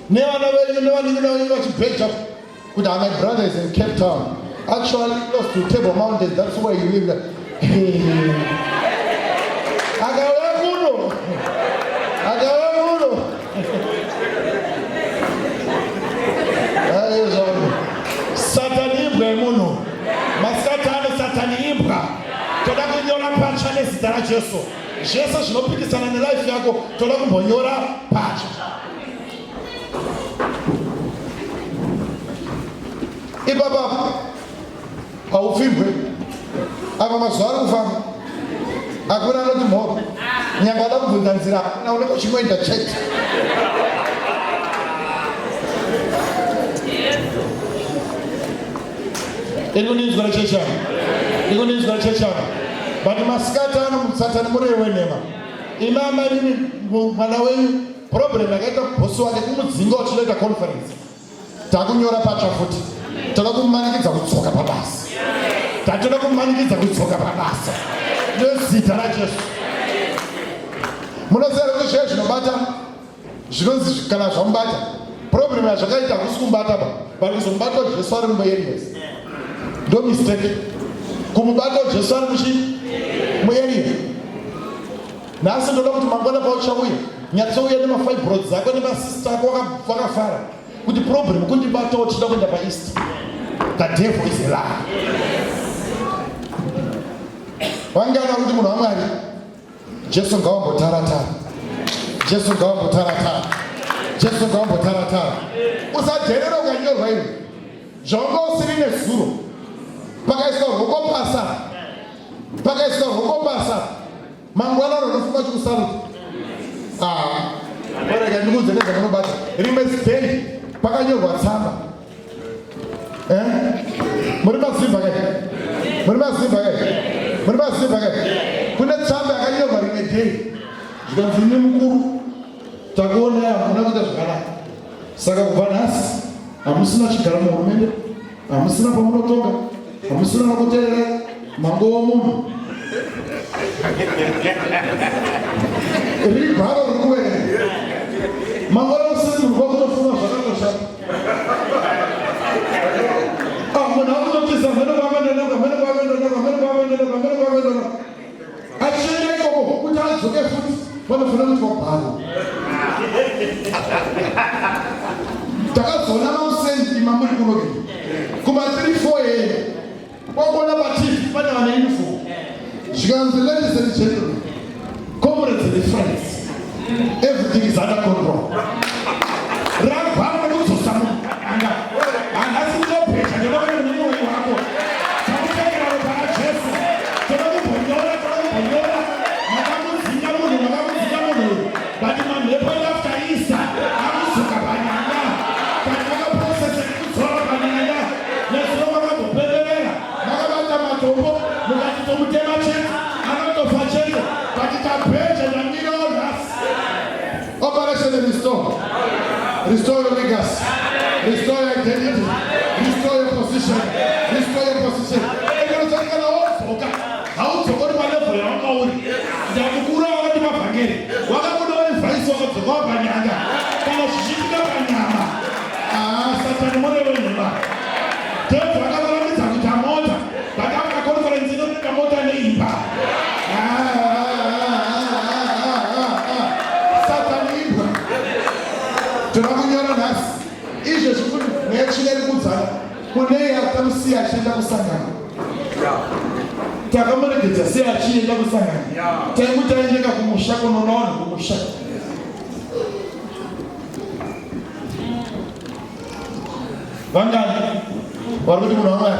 nevana venyu nevanin'ina venyu vachibheja kuti, "Ah, my brother is in Cape Town, actually close to Table Mountain, that's where you live." Akauya kuno, akauya kuno. Aizvozvo. Satani imbwa yemunhu. Masikati, Satani imbwa. Toda kunyora patsva nezita raJesu. Zvese zvinopikisana nelife yako toda kumbonyora patsva. Ipapa haupfimbwe. Apa mazuva ari kufamba, hakuna anoti mhoro. Nyanga ada kubvunza nzira, hakuna. Unenge uchingoenda chete. Iri kundinzwira chechana? Iri kundinzwira chechana? But masikati ano, Satani murevi wenhema. Imi amai, mimi mwana wenyu problem yakaita bhosi wake kumudzinga uchinoita conference. Takunyora patsva futi. Toda kumanikidza kudzoka pabasa. Tatoda kumanikidza kudzoka pabasa nezita raJesu. Munoziva kuti zviya zvinobata zvinonzi kana zvamubata, problem yazvakaita hakusi kumubata ba, but kuzomubatwa Jesu ari muareas. Ndo mistake, kumubata Jesu ari muchi muarea. Nhasi ndoda kuti mangwana pauchauya, nyatsouya nemafibroids ako nemasista ako wakafara kuti problem kundibatawo tichida kuenda paEaster. The devil is a lie. Vangana kuti, "Munhu waMwari, Jesu ngawambotaratara, Jesu ngawambotaratara, Jesu ngawambotaratara"? Usadherera ukanyorwa iwe zvawanga usiri nezuro. Pakaiswa rwoko pasa, pakaiswa rwoko pasa, mangwana rinofunga chikusaruta. Orega ndikuudze nezvamunobata. Rimwe day pakanyorwa tsamba. Eh? Muri mazimba ke? Muri mazimba ke? Muri mazimba ke? Kune tsamba yakanyorwa rimwe day, zvikanzi, "Imi mukuru, takuonai hamuna kuita zvakanaka. Saka kubva nhasi hamusina chigaro muhurumende, hamusina pamunotonga, hamusina nokuteerera mangowo munhu." Riri gwaro riri kuverenga. Mangwana usiri munhu kwakutofunga zvakangoshata. Ah, munhu akutotiza mheno kwakaendanaka, mheno kwakaendanaka, mheno kwakaendanaka, mheno kwakaendanaka. Achienda ikoko, kuti adzoke futi vanofanira kuti vabharo. Takazoona mamusendi ima muri kunoke kuma 3 4 am, kwakuona paTV pane vane uniform, zvikanzi, "Ladies and gentlemen, comrades." a reference. Everything is under control. Ragwara nekudzosa munhu anga. Hanhasi ndinobheja ndinoona nemuroyi wako. Takutekera ropa raJesu. Toda kumbonyora, toda kumbonyora. Makamudzinga munhu, makamudzinga munhu. But mamhepo after Easter akudzoka panyanga. Tatanga process yekudzora panyanga. Nezuro makambopemberera. Makabata matombo mukati tomutema chete. Anotofa chete. But tabheja ndamirawo nhasi. Operation Restore. Restore your legacy. Restore your identity. Restore your position. Restore your position. Ende kana wodzoka haudzoka uri palevel yawanga uri. Ndamukuru wakati mavhangeri wakabuda uri vhaisi wakadzoka wapanyanga. Kana zvichiitika panyama, ah, Satani mune wenhema. Devil akavarambidza kuita mota, but after conference inotenga mota neimba. Ah, ah, ah, ah, ah, ah. Satani imbwa. Toda kunyora nhasi. Izvezvi kuti mweya tsvina iri kudzana. Kune yatamusiya achienda kusangana. Takamuregedza sei achienda kusangana? Taingu taendeka kumusha kunoona vanhu kumusha. Vangani vari kuti munhu waMwari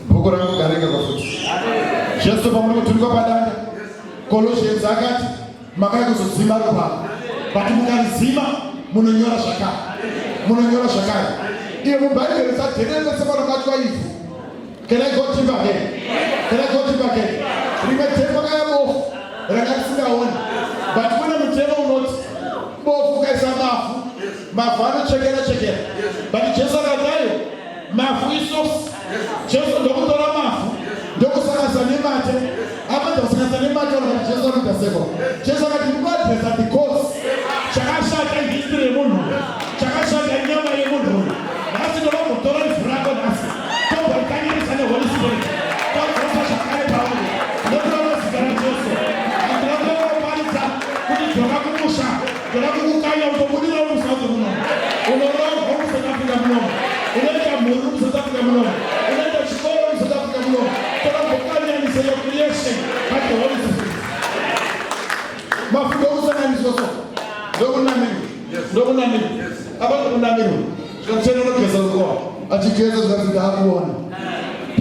bhuku rangu garenge kwafuti. Jesu pamuri kuturikwa padanda. Colossians akati makai kuzodzima ruparo. But mukarizima munonyora zvakare. Munonyora zvakare. Iye muBhaibheri sadhenere sepanobatwa ivhu. Can I go deeper again? Can I go deeper again? Rimwe temo kaya bofu ranga risingaoni. But kune mutemo unoti bofu ukaisa mavhu, mavhu anochekera chekera. But Jesu akati ayo mavhu isosi. Jesu ndokutora mavhu ndokusanganisa nemate. Apedza kusanganisa nemate vanhu Jesu anoita seko. Jesu akati ndikuadresa the cause. Chakashata history yemunhu, chakashata nyama yemunhu uyu. Nhasi ndonombotora ivhu rako nhasi tomborikanyanisa neHoly Spirit, todzosa zvakare pauri. Ndotora mazita raJesu, handinotoparidza kuti dzoka kumusha, ndoda kukukanya utobudira muSouth munomu, unorohwa muSouth Africa munomu, unoita mhuri muSouth Africa munomu, unoita chikoro muSouth Africa munomu. Toda kumbokanyanisa your creation by the Holy Spirit. Mafuta okusanganiswa so. Ndokunamirwa. Ndokunamirwa. Apa ndokunamirwa. Zvikachena unogeza rukowa. Achigeza zvikanzi ndaakuona.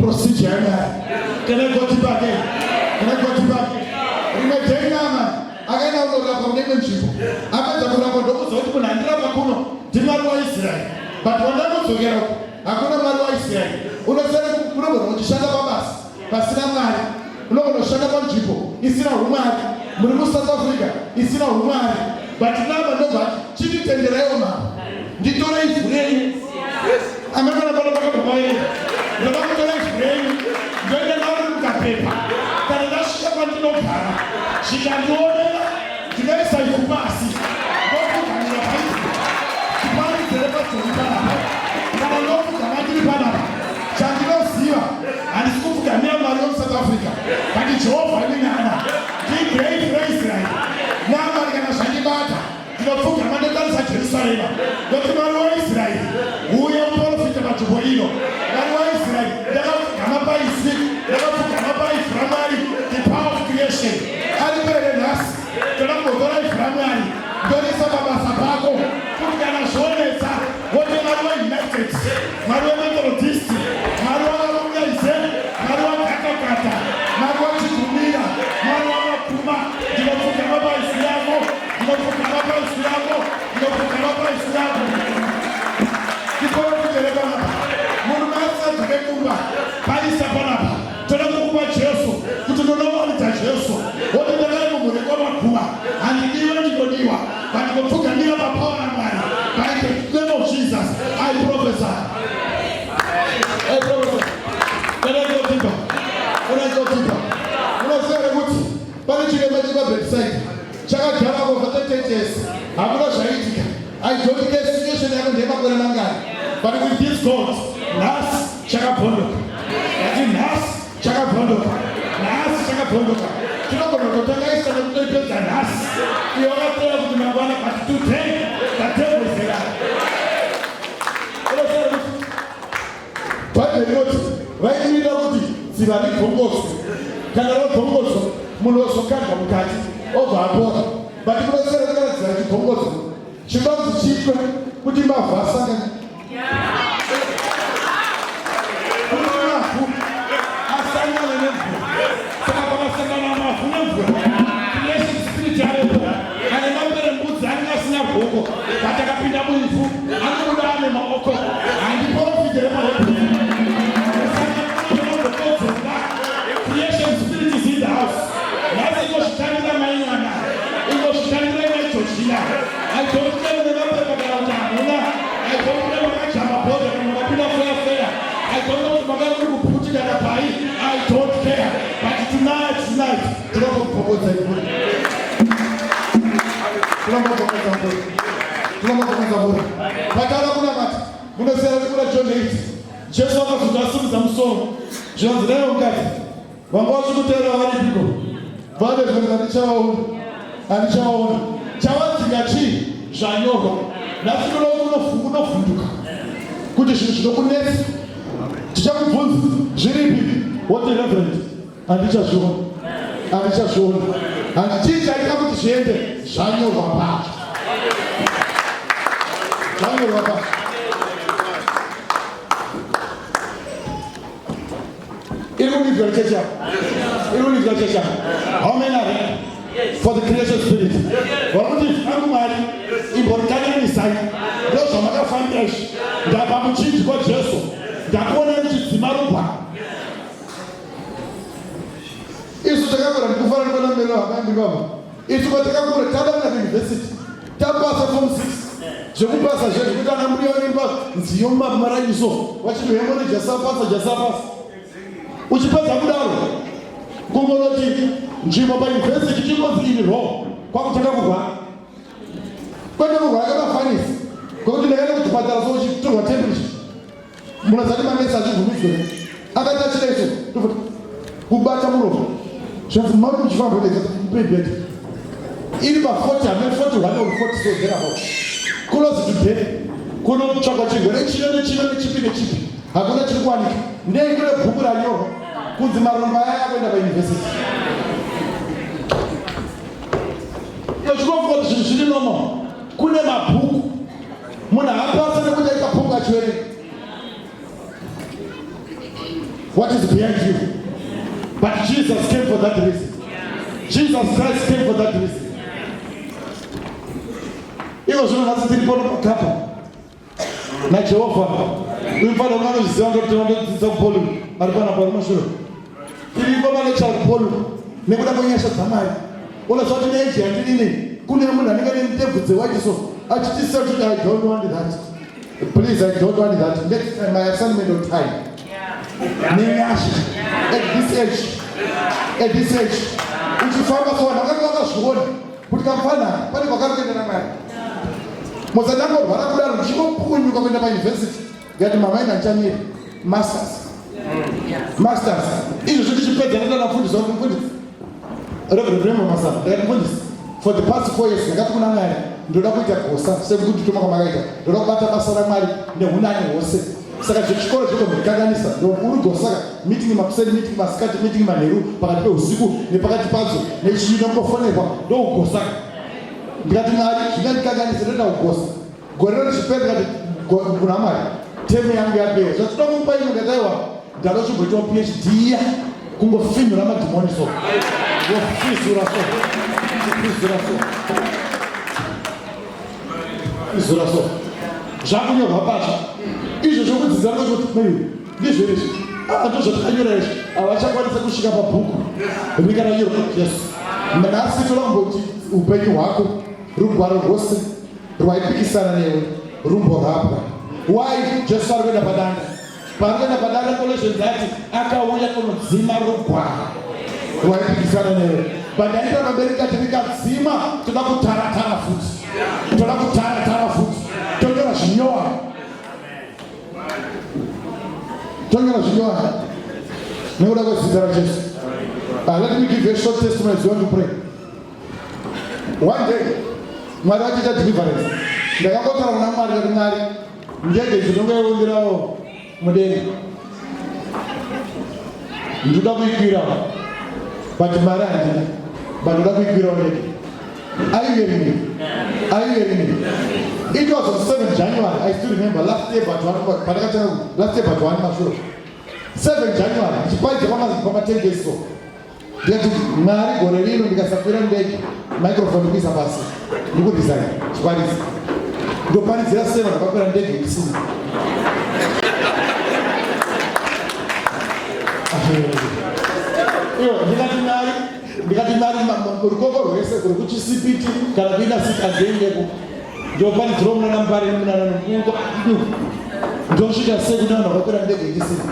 Procedure yaMwari. Can I go deeper again? Can I go deeper again? Rimwe day nama akaenda kunorapwa mune imwe nzvimbo. Apedza kurapwa ndokuziva kuti munhu andirapa kuno ndiMwari waIsraeri, but wandakudzokera uku hakuna Mwari waIsraeri. Unogona uchishanda pabasa pasina Mwari. Unogona kushanda panzvimbo isina umwari. Muri muSouth Africa isina umwari. But nama ndobva ati chinditenderaiwo mama nditore ivhu renyu. Amekona pano pakabva paenda ndoda kutora ivhu renyu ndoenda naro mukapepa. Kana ndasvika kwandinogara zvikandionera ndinoisa ivhu pasi ndopfugamira paivhu chiparidzere pajoni panapa. Kana ndopfugama ndiri panapa, chandinoziva handisi kupfugamira Mwari wemuSouth Africa but Jehovha minana ndigreat reIsraeri naMwari. Kana zvandibata ndinopfugama ndotarisa Jerusarema ndoti Mwari waIsraeri uye muprofita panzvimbo ino. Mwari waIsraeri, ndakapfugama paizwi, ndakapfugama paivhu raMwari, the power of creation. Ari pere nhasi toda kumbotora ivhu raMwari ndorisa pabasa pako kuti kana zvonetsa wote Mwari weUnited, Mwari weMethodist, Mwari wavarungaize, Mwari wakatakata, Mwari wachigumira, Mwari wamakuma, ndinopfugama paizwi yako, ndinopfugama paizwi yako, ndinopfugama paizwi yako. Tikorofitele panapa munhu maasadzoke kumba paisa panapa. Toda kukupa Jesu kuti ndonowaridza Jesu woti ndakari mumhuri kwamaguva handidiwe, ndinodiwa, but ndinopfugamira papower raMwari. By the name of Jesus I prophesy, I prophesy. Can I go deeper? Can I go deeper? Unoziva here kuti pane chirema chiri pabedside chakagara over 30 years, hakuna zvaiitika? I don't care situation yako ndeyemakore mangani, but with this God nhasi chakabvondoka. Ati nhasi chakabvondoka, nhasi chakabvondoka. Tinogona kutotanga isa nekutoipedza nhasi. Iwe wakateya kuti mangwana, but today the devil is a liar. Unoziva kuti Bhaibheri rinoti vaimirira kuti dziva ribvongodzwe. Kana rabvongodzwa munhu wozokandwa mukati. Obva apora. But kunosera kukaradzira chigongodzo. Chibanzi chiitwe kuti mavhu asangane. Kuti mavhu asangane nemvura. Saka pakasangana mavhu nemvura, creation spirit yavepo. Ane mapere mbudzi anenge asina rwoko, but akapinda muivhu anobuda ane maoko. Handiporofite remaoko. Creation spirit is in the house. Nhasi ingozvitandira mai mwana, ingozvitandira mai Georgina. I don't care nemapepa kana kuti hamuna. I don't care makajamba bhodha kana makapinda feya feya. I don't know kuti makanga muri kuputi kana pai. I don't care. But tonight, tonight, Tinombopopodza mvura. Tinombopopodza mvura. Tinombopopodza mvura. Patara kunamata. Munosiyana nekuna John 8. Jesu akazoti asimudza musoro. Zvinonzi naivo mukadzi. Vanga vachikuteerera varipiko? Vane zvinhu handichavaona. Handichavaona. Chavadzinga chii? Zvanyorwa. Nhasi ndoda kuti unovhunduka kuti zvinhu zvinokunetsa Tichakubvunza zviripi? Woti reverend handichazviona. Handichazviona. Handichii chaita kuti zviende zvanyorwa pacho. Zvanyorwa pacho. Iri kundidzwa chechi yako? Iri kundidzwa chechi yako? How many are ready for the creation spirit? Vakuti vangu Mwari imborikanganisai. Ndozvamakafambira izvi. Ndabva muchinjikwa Jesu. Ndakuona ndichidzima rugwaro. Isu takakura ndikufanana kwana melo hama baba. Isu patakakura tadana kuuniversity. Tapasa form 6. Zvekupasa zve zvekuti ana mbuya vanoimba nziyo mumarayiso vachiti hemone jasapasa jasapasa. Uchipedza kudaro kungonoti nzvimbo pauniversity chingonzi iri wrong kwakutanga kurwara. Kwete kurwara kamafanisi. Kwekuti ndakaenda kuchipatara so uchitorwa temperature. Munozati manesi achibvumidzwe. Akati achida isu ndokuti kubata muromo. Zvanzi mami muchifamba kuti mupei bed. Iri pa 40 hamene 41 or 40 so thereabout. Close to death. Kunotsvagwa chirwere chino nechino nechipi nechipi. Hakuna chiri kuwanika. Ndei kune bhuku ranyorwa kunzi marombo aya akuenda pauniversity. Iyo chinofunga kuti zvinhu zviri normal. Kune mabhuku. Munhu haapasa nekuti aita bhuku achiverenga. What is behind you? But Jesus came for that reason. Jesus Christ came for that reason. Iko zvino nhasi tiri pano pakapa naJehovha. Uyu mufana uno anozviziva ndokuti vandodzidzisa kuPolu ari panapa ari mashure. Tiripo malecture kuPolu nekuda kwenyasha dzaMwari. Unoziva kuti neage yandinini kune munhu anenge ane ndebvu dzewhite so achitisa kuti I don't want that. Please, I don't want that. Next time, my assignment on time. Nenyasha. At this age. At this age. Uchifamba so vanhu vakanga vakazviona kuti kamfana pane kwakari kuenda naMwari. Muzandangorwara kudaro ndichingopukunyuka kuenda pauniversity. Ndikati mama ina ndichamira. Masters. Masters. Izvozvo ndichipedza ndaita mufundisi wangu mufundisi. Reverend Remo Masana. Ndikati mufundisi. For the past 4 years ndakati kuna Mwari ndoda kuita gosa sekundituma kwamakaita. Ndoda kubata basa raMwari nehunani hwose. Saka zvechikoro zvotombokanganisa. Uri gosa ka meeting makuseni, meeting masikati, meeting manheru, pakati peusiku nepakati padzo nechii nokungofonerwa ndougosa ka. Ndikati Mwari zvingandikanganisa ndoita ugosa. Gore richipera ndikati kuna Mwari temu yangu yapera. Zvatinoda kumupa imwe ndikati aiwa ndatochimboitawo PhD iya kungofinhura madhimoni so. Wofizura so. Fizura so. Fizura so. Zvakunyorwa patsva. Izvo zvokudzidza ndozvoti mei ndizvo izvi. Ah, ndozvatakanyora izvi. Havachakwanisa kusvika pabhuku. Rinenge ranyorwa Jesu. Nhasi toda kumboti upenyu hwako rugwaro rwose rwaipikisana newe rumborapwa. Why Jesu ari kuenda padanda? Paari kuenda padanda Colossians ati akauya kunodzima rugwaro rwaipikisana newe. But ndaita pamberi kati rikadzima toda kutaratara futi. Toda kutaratara futi. Tonyora zvinyowani. Tonyora zvinyowani. Nekuda kwezita raJesu. Let me give you a short testimony as you want to pray. One day, Mwari vachiita deliverance. Ndakangotaura kuna Mwari ndikati Mwari, ndege dzinongoiundirawo mudenga. Ndinoda kuikwirawo. But mari handina. But ndoda kuikwirawo ndege. Are you hearing me? Are you hearing me? It was on 7 January, I still remember, last year but one, pandakatanga, last year but one mashure. 7 January, ndichiparidza pamatengeso. So. Ndikati Mwari gore rino ndikasakwira ndege, microphone kuisa pasi. Ndikuresign, chiparidza. Ndoparidzira sei vanhu vakakwira ndege isina. Iyo, ndikati Mwari, ndikati Mwari rukoko rwese rwekuchisipiti kana kuina siti andiendeko. Ndoparidzira munana Mbare nemunana Nomungo. Ndosvika sei kune vanhu vakakwira ndege isina.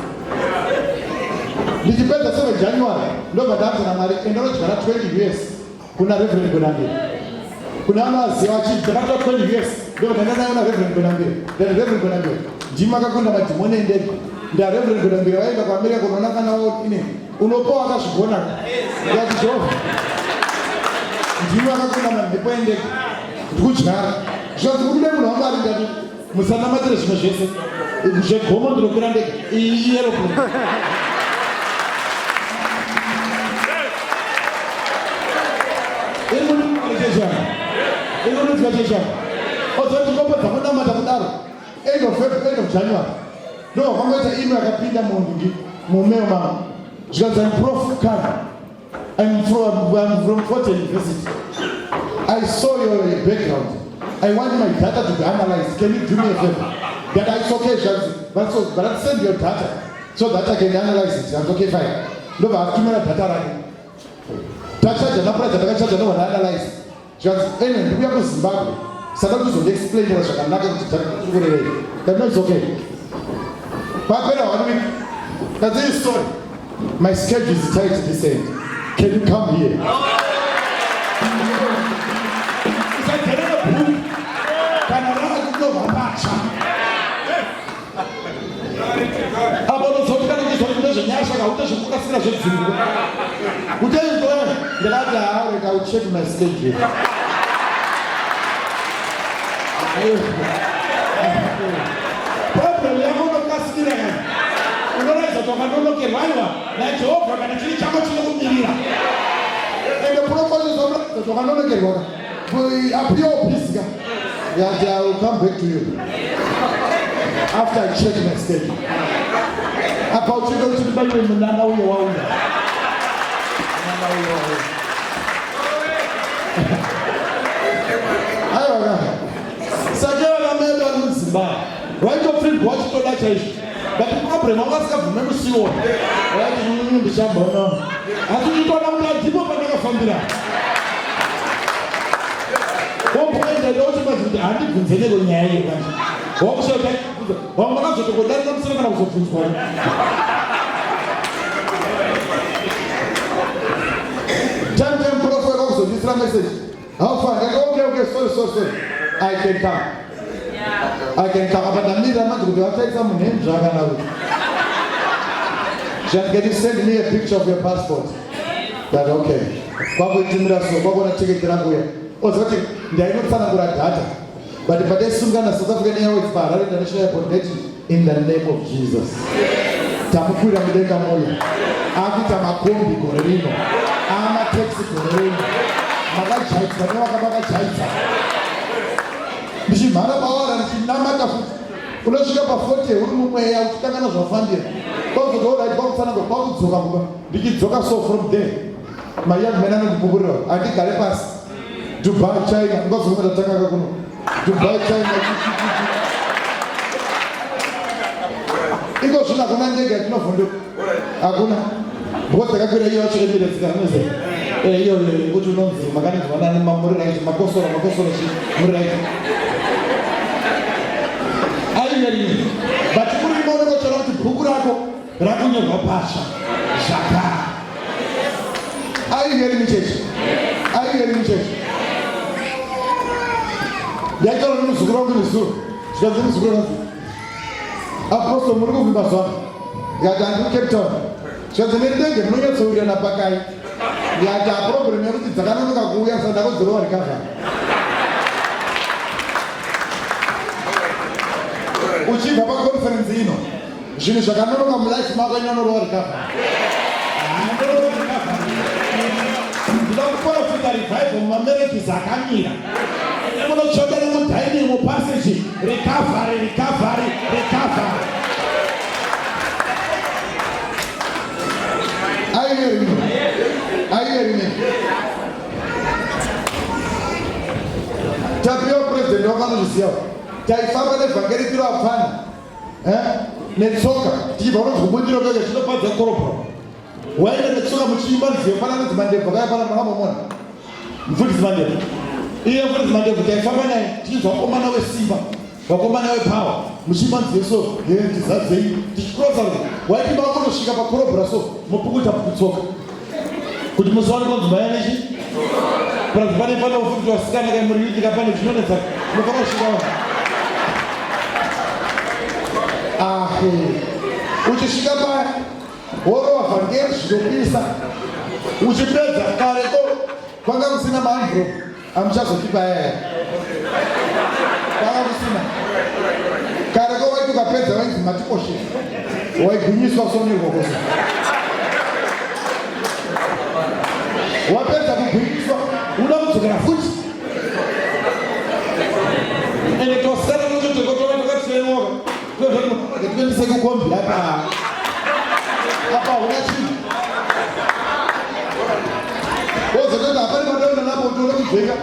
Ndichipedza 7 January ndobva ndanzi naMwari enda unodyara 20 years kuna Reverend Gwenambira. Kuna vanovaziva vachiti ndakatora 20 years ndobva ndanda nayo na Reverend Gwenambira. Then Reverend Gwenambira ndimi akakunda madhimoni endege. Nda Reverend Gwenambira vaenda kuAmerica kunoona kana ine unopa wakazvigona. Ndikati Jehovha ndimi akakunda mamhepo endege. Ndikudyara. Zvikanzi kude munhu waMwari ndati musanamatire zvimwe zvese zvegomo ndinokwira ndege iyi aeroplane iri chechana ozoti kopedza kunamata kudaro end of February, end of January ndobva kwangoita email yakapinda mungi mumail mangu zvikanzi I'm prof Khan I'm from Fort University. I saw your background. I want my data to be analyzed. Can you do me a favor? That it's okay, Shanzi. But, so, but send your data so that I can analyze it. I'm okay, fine. Ndobva atumira data rake. Tachaja napuraja takachaja ndobva ndaanalyze. Zvikanzi anyway ndikuya kuZimbabwe saka kuzondiexplainera zvakanaka kuti tiri kurevei. That no, it's okay. Papera one week. That's it, sorry. My schedule is tight this end. Can you come here? Usaterere bhuku kana rava kunyorwa patsva. Apa unozoti kana uchizoti ndezvenyasha ka ute zvekukasira zvedzungu. Ute izvo ndakati haa rega I will check my schedule. Problem yako unokasikira kana unoratidza kuti wakanonokerwa aiwa naJehovha kana chiri chako chinokumirira. Ende proposition unoratidza kuti wakanonokerwa ka. Appear busy ka. Yeah, I will come back to you after I check my schedule. Apa uchida kuti ndibaiwe munana uyo wauya. Munana uyo wauya. Aiwa ka. Saka vana mai vari muZimbabwe vaitopfigwa vachitoda chaizvo but problem vanga vasingabvume musiwona vaiti ndichamboona asi uchitoona kuti handipo pandakafambira womboenda ndochimati kuti handibvunze neko nyaya iyo kanje wakushaita vamwe vakazotokodarika musina kana kuzobvunzwa Time time prof akakuzondisira message. How far? Ndakati okay okay sorry sorry sorry. I can come. I can come. Apa ndamirira manje kuti vachaisa munhenzva kana kuti. Just can you send me a picture of your passport? That okay. Kwakuitumira so kwakuona ticket rangu ya. Ozoti ndainotsanangura data. But pataisungana South African Airways paHarare International Airport ndati in the name of Jesus. Tamukwira mudenga moyo. Akuita makombi gore rino. Amateksi gore rino. Makajaidza nevakavakajaidza. Ndichimhara pawara ndichinamata futi. Unosvika pa 40 uri mumweya uchitangana zvafambira. Kwakuzoti alright kwakutsanangura kwakudzoka kumba. Ndichidzoka so from there. My young man anondipupurira. Handigare pasi. Dubai, China, ngazvomwe ndatanga kuno. Dubai, China. Iko zvino hakuna ndege yatinovhunduka. Hakuna. Because takakwira iyo yacho Emirates kana unoziva. Eh iyo iyo kuti unonzi makanzwa nani muri right makosora makosora chi muri right. Aiyeri but kuri maoneko chero kuti bhuku rako rakunyorwa patsva zvakare. Are you hearing me church? Are you hearing me church? Ndaitaura nemuzukuru wangu nezuro. Zvikanzi muzukuru wangu. Apostle muri kuvimba zvangu. Ndikati handiri Cape Town. Zvikanzi nendege munonyatsowirirana pakai. Ndikati problem yekuti dzakanonoka kuuya saka ndakodzorova recover. Uchibva paconference ino zvinhu zvakanonoka mulife mako inonorova recover. Ndinoda kuprofita mamarriages akamira. Ende munotsvoda nemudining mupassage recovery recovery recovery. Are you hearing me? Are you hearing me? Tapiwa president wakanozviziva. Taifamba nevhangeri tiri vapfana. Eh? Netsoka tichibva kunonzi kubundiro keke tinopadza korobora. Waenda netsoka muchiimba nziyo pana anonzi Mandebvu akauya pana makambomona. Mfundisi Mandebvu. Iye Mfundisi Mandebvu taifamba naye tichinzwa vakomana wesimba, vakomana wepower muchiimba nziyo so, he tizadzei tichikrosa waiti makutosvika pakorobora so mopukuta kutsoka kuti musaone kunzi maya nechi plus pane pane kuti vasikana kai muri youth kapane zvinonetsa munofanira kusvika vanhu ahe uchisvika paya worova vhangeri zvinopisa uchipedza kareko kwanga kusina maenvelope amuchazotipa yaya kwanga kusina kareko waiti ukapedza wainzi matikoshesa waigwinyiswa sonirwokoso wapedza kugwinyiswa uda kudzokera futi ende tosara tototokotora takatienoka tinoendesa kukombi apa apa hauna chinhu wozototi hapana patoenda napo kuti uone kubveka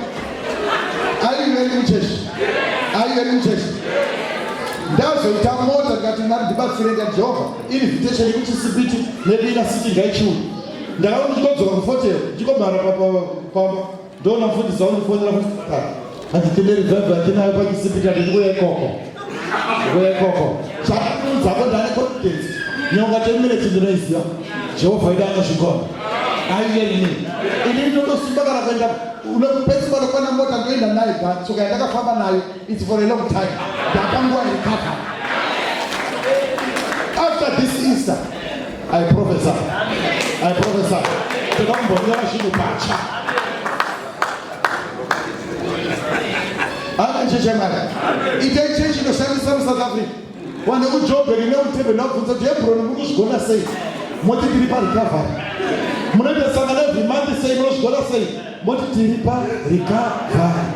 aiveri muchechi aiveri muchechi ndazoita mota ndikati mwari ndibatsire ndikati jehovha invitation yekuchisipiti nebina city ngaichiuye ndakaona ndichikodzoka kufotero ndichikomhara pamba Ndoona mfundisi waundifonera kuti hanzi tine revival yatinayo pachisipiti ati ndikuya ikoko. Ndikuya ikoko. Chakunzako ndane confidence. Nyonga 10 minutes ndinoiziva. Jehovha ida anozvigona. Are you hearing me? Ini ndinotosimba kana kuenda unopesi panokwana mota ndoenda nayo but tsoka yandakafamba nayo it's for a long time. Ndakanguva recover. After this Easter, I prophesy. I prophesy. Toda kumbonyora zvinhu patsva. Amen chechi yamwari. Itai chechi inoshandisa muSouth Africa. Vanhu vekuJoburg nekuDurban vabvunza kuti Hebron muri kuzvigona sei? Moti tiri parecovery. Munoita sangano every month sei munozvigona sei? Moti tiri parecovery.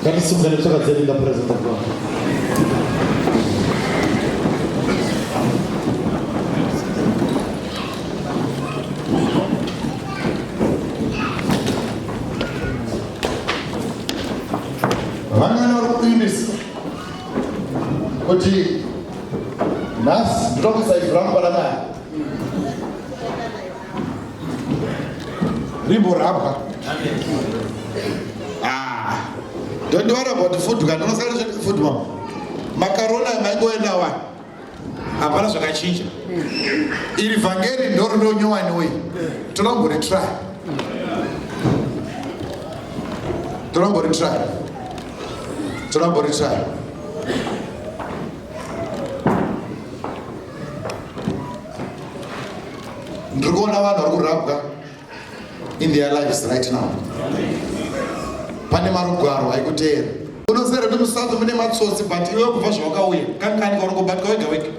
Ngatisimukane tsoka dzedu in the presence of God. Vangani vari kuimisa kuti nhasi ndoda kuisa ivhu rangu pana mai rimborabwa ah, don't worry about food kana unosara food mama makarona maingoenda wa hapana zvakachinja iri vhangeri ndorindonyowani wei toda kumboritry toda kumboritry toda kumboritry ndiri kuona vanhu vari kurabwa in their lives right now pane marugwaro aikuteera unoziva kuti musouth mune matsotsi but iwe kubva zvawakauya kankani kaunongobatwa wega wega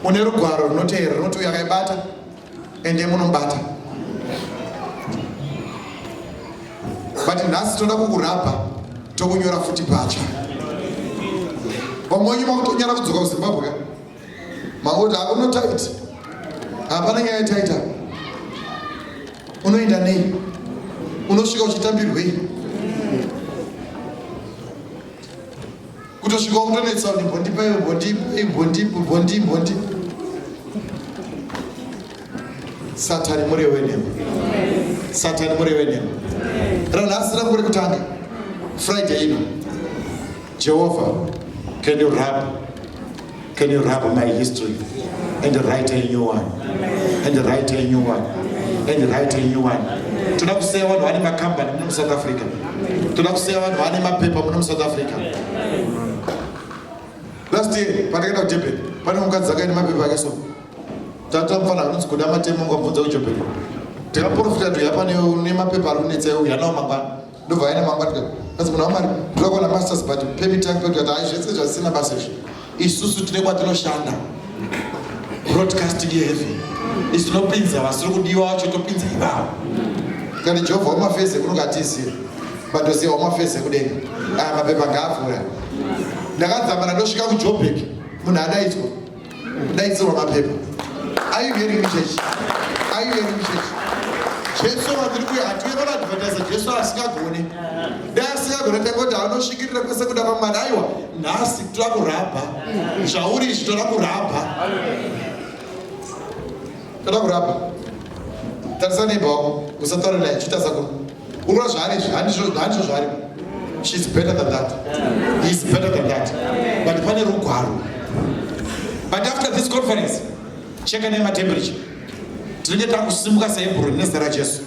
une rugwaro runoteera runoti uyo akaibata ende munobata but nhasi toda kukurabha tokunyora futi patsva vamwe wenyu makutonyara kudzoka kuzimbabwe ka Mangoti hakuno tight. Hapana nyaya tight apa. Unoenda nei? Unosvika uchitambirwei? Kutosvika wakutonetsa kuti mbondipa iwe mbondipa mbondipa mbondi mbondi. Satani murevi wenhema. Satani murevi wenhema. Ranhasi rangu rekutanga. Friday ino. Jehovah, can you rub Can you rub my history and write a new one? And write a new one. And write a new one. Toda kusiya vanhu vane makambani muno muSouth Africa. Toda kusiya vanhu vane mapepa muno muSouth Africa. Last year patakaenda kuDurban pane mukadzi akaine mapepa ake so. Tata mfana anonzi kuda matemo ngabvunza kuJoburg. Tikaprofita kuti hapane nemapepa ari kunetsa uyu anawo mangwana. Ndobva aenda mangwana tikati kanzi munhu wamwari ndoda kuona masters but permit yangu tikati hai zvese zvasina basa izvi. Isusu tine kwatinoshanda. Broadcasting yeheaven isu tinopinza vasiri kudiwa vacho topinza ivavo. Kana Jehovha wamafesi ekuno katiziva but toziva wamafesi ekudenga aya mapepa ngaavhura. Ndakadzamara ndosvika kuJoburg munhu adaidzwa daidzirwa mapepa. Are you hearing me church? Are you hearing me church? Jesu vandiri kuya hatiuye vanoadvertisa Jesu asingagone. Dai asingagone tangoti anosvikirira kwese kuda kwaMwari. Aiwa nhasi toda kurabha zvauri izvi toda kurabha toda kurabha tarisa neighbor wako usataure naye chitarisa kuno urikuona zvaari izvi handizvo zvaari she's better than that he's better than that but pane rugwaro but after this conference cheka nematemperature tinenge takusimuka sehebhuroni nezita rajesu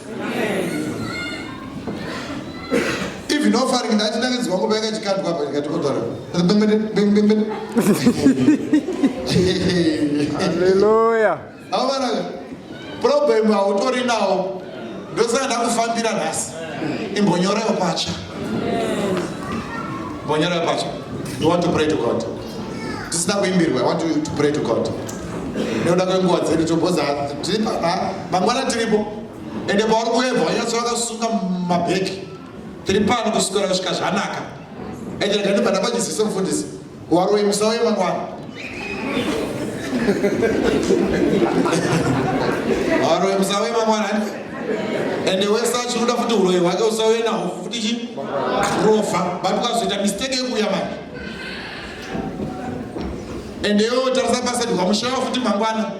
even offering ndachinangidzwa nguva yakachikandwa apa ndikatikotaura haleluya avanaka problem hautori nawo ndosaka ndakufambira nhasi imbonyorayo patsva imbonyorayo patsva you want to pray to god tisina kuimbirwa i want you to pray to god nekuda kwenguva dzedu toboza tiri mangwana tiripo ende pauri kuebva wanyatso vakasunga mabheki tiri pano kuswera kusvika zvanaka ende rega ndibva ndapachizise mufundisi waroyi musauye mangwana waroyi musauye mangwana andi ende wese achinoda futi uroyi hwake usauye naho futi chi rofa but ukazoita mistake yekuuya manje ende iwewe tarisa pasedi wamushaya futi mangwana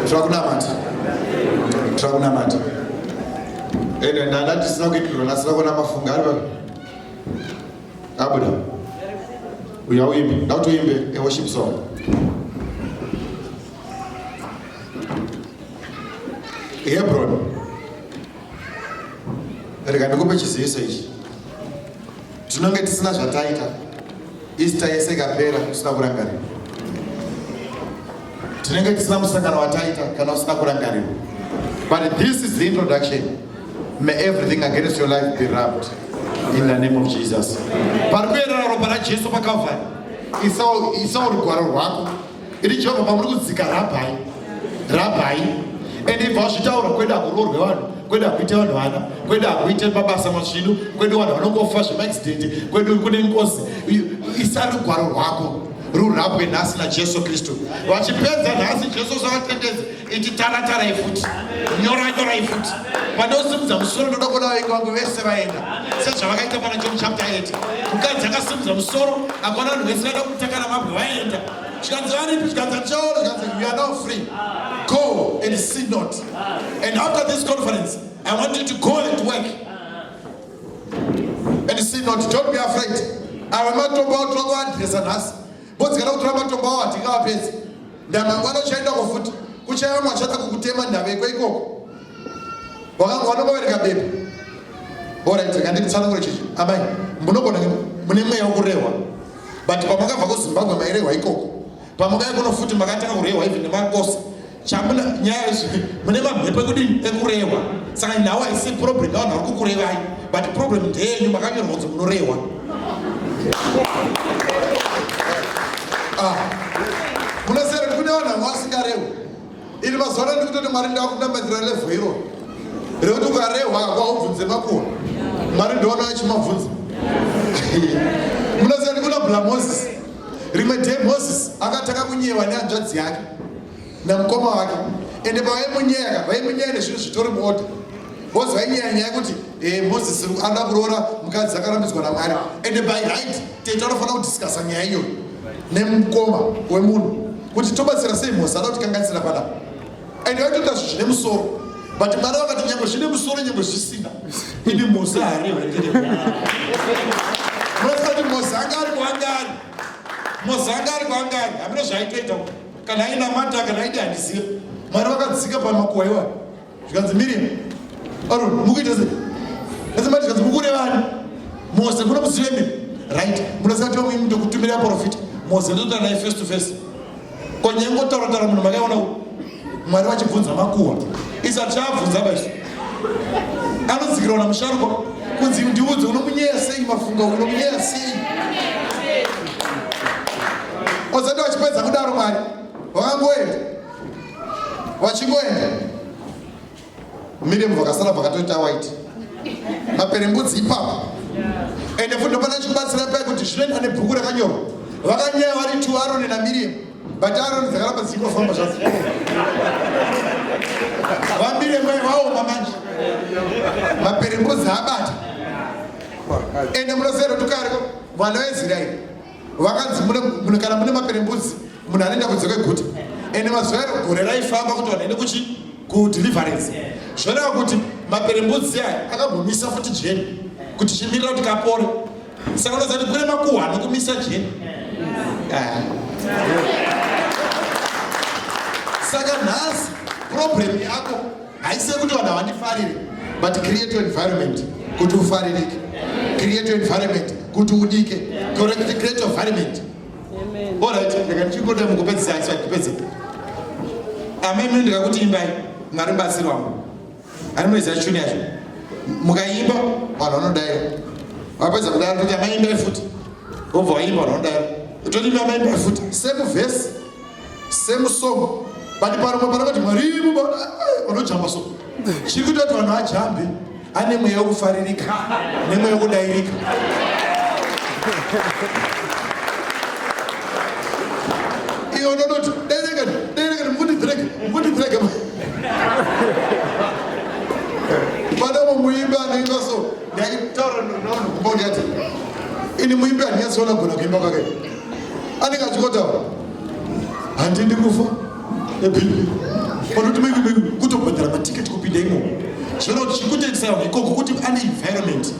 Tirakunamata. Tirakunamata. Ende ndanda tisina kuitirwa nasina kuona mafunga ari papi. Abuda. Uya uimbe. Ndakuti uimbe a worship song. Hebron. Rega ndikupe chiziviso ichi. Tinonge tisina zvataita. Easter yese ikapera usina kurangarira. Tinenge tisina musangano wataita kana usina kurangarira. But this is the introduction. May everything against your life be rubbed in the name of Jesus. Pari kuyerera ropa raJesu paCalvary. Isawo rugwaro rwako. Iri Jehovha pamuri kudzika rabhai. Rabhai. And ibva wazvitaura kwedu hakuroorwe vanhu, kwedu hakuite vanhu vana, kwedu hakuite mabasa masvinu, kwedu vanhu vanongofa zvemaaccident, kwedu kune ngozi. Isa rugwaro rwako rurapwe nhasi naJesu Kristu. Vachipedza nhasi Jesu savatendedzi iti tara tarai futi nyora nyorai futi pandosimudza musoro ndoda kuona vavengi vangu vese vaenda sezvavakaita pana John chapter 8 mukadzi akasimudza musoro akaona vanhu vese vaida kumutakana mabwe vaenda zvikanzi varipi zvikanzi handichaona zvikanzi you are now free go and sin not and after this conference i want you to go and work and sin not don't be afraid ava matombo awo tinoda kuadresa nhasi bodzikana kutora matombo awo hatingavapedzi ndamangwana uchaendako futi kuchaya vamwe vachada kukutema ndaveko ikoko wanongoverenga bepa orit rega ndikutsanangure chichi amai munogona mune mweya wokurehwa but pamakabva kuzimbabwe mairehwa ikoko pamakauya kuno futi makatanga kurehwa even nemakosa chamuna nyaya mune mamhepo ekudini ekurehwa saka nhau haisi problem yavanhu vari kukurevai but problem ndeyenyu makanyorwa kunzi munorehwa ah. munoziva kuti kune vanhu vanga vasingarehwi ini mazuva ano ndikutoti mwari ndakunambatira level iro rekuti ukarehwa hako haubvunze makuhwa mwari ndoona achimabvunza munoziva kuti kuna bla moses rimwe day moses akatanga kunyewa nehanzvadzi yake namukoma wake ende pavaimunyeya vaimunyeya nezvinhu zvitori muodha bcause vainyeya nyaya yekuti eh, moses anoda kuroora mukadzi akarambidzwa namwari ende by right tete anofanira kudiscussa nyaya iyoyo nemukoma wemunhu kuti tobatsira sei moses ada kutikanganisira panapa ende vaitoita zvinhu zvine musoro but mwari vakati nyangwe zvine musoro nyangwe zvisina ini mose harehwe ndiri munoziva kuti mose anga ari kwaanga ari mose anga ari kwaanga ari hameno zvaaitoita kana ainamata kana aidi handizive mwari vakadzika pamakuwa iwayo zvikanzi miriam aron mukuita sei asi mati zvikanzi mukurevani mose munomuziva imi right munoziva kuti vamwe ndokutumira profita mose ndototaura naye face to face Ko nyengotaura taura munhu makaiona Mwari vachibvunza makuhwa. Isa tichaabvunza baisu. Anodzikirwa namusharukwa kunzi ndiudze unomunyeya sei mafunga unomunyeya sei. Ozati vachipedza kudaro Mwari vakangoenda vachingoenda Miriam vakasara vakatoita white maperembudzi ipapo ende futi ndopana chikubatsira pai kuti zvinoenda nebhuku rakanyorwa vakanyaya vari two Aroni naMiriam but Aroni dzakaramba dzichingofamba zvadzo vaMiriam vai vaoma manje maperembudzi abata ende munoziva kuti kareko vana veIsraeri vakanzi kana mune maperembudzi munhu anoenda kunze kweguta ende mazuva ero gore raifamba kuti vanhu ende kuchi kudeliverance zvoreva kuti maperembudzi aya akambomisa futi jeni kuti chimirira kuti kapore saka unoziva kuti kune makuhwa anokumisa jeni ah. Saka nhasi problem yako haisi yekuti vanhu havandifarire but create your environment kuti ufaririke create your environment kuti udike correct create your environment. Alright, ndika ndichingoda mukupedzisa asi ndipedze. Amai mimi ndikakuti imbai Mwari mubatsiri wangu. Ani munoziva chuni yacho. Mukaimba vanhu vanodaira. Vapedza kudaro toti amai imbai futi. Vobva vaimba vanhu vanodaira. Toti imbai imbai futi. Same verse, same song. But parumwe panongoti Mwari vanojamba so. Chiri kuita kuti vanhu vajambe ane mweya wekufaririka nemweya wekudairika. Iwe unototi daireka daireka mukundidzireke mukundidzireke. Pane mumwe muimbi anoimba so ndaitaura navanhu kumba ndikati ini muimbi handinyatsoona kugona kuimba kwake anenge achingotaura handindi kufa ebhipi panoti maybe kutobhadhara matiketi kupinda imomo zvino kuti chikutoendesa vanhu ikoko kuti ane environment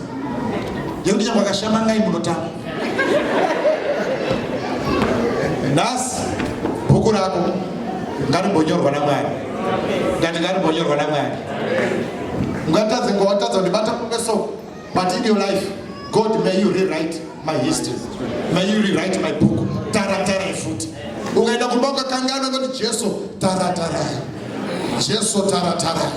yekuti nyangwe akashama ngai munotanga nhasi bhuku rako ngarimbonyorwa namwari ndati ngarimbonyorwa namwari ungatadze ngowatadza kundibata kumeso but in your life god may you rewrite my history may you rewrite my book taratarai futi ukaenda kumba ukakanganwa kuti jesu taratarai jesu taratarai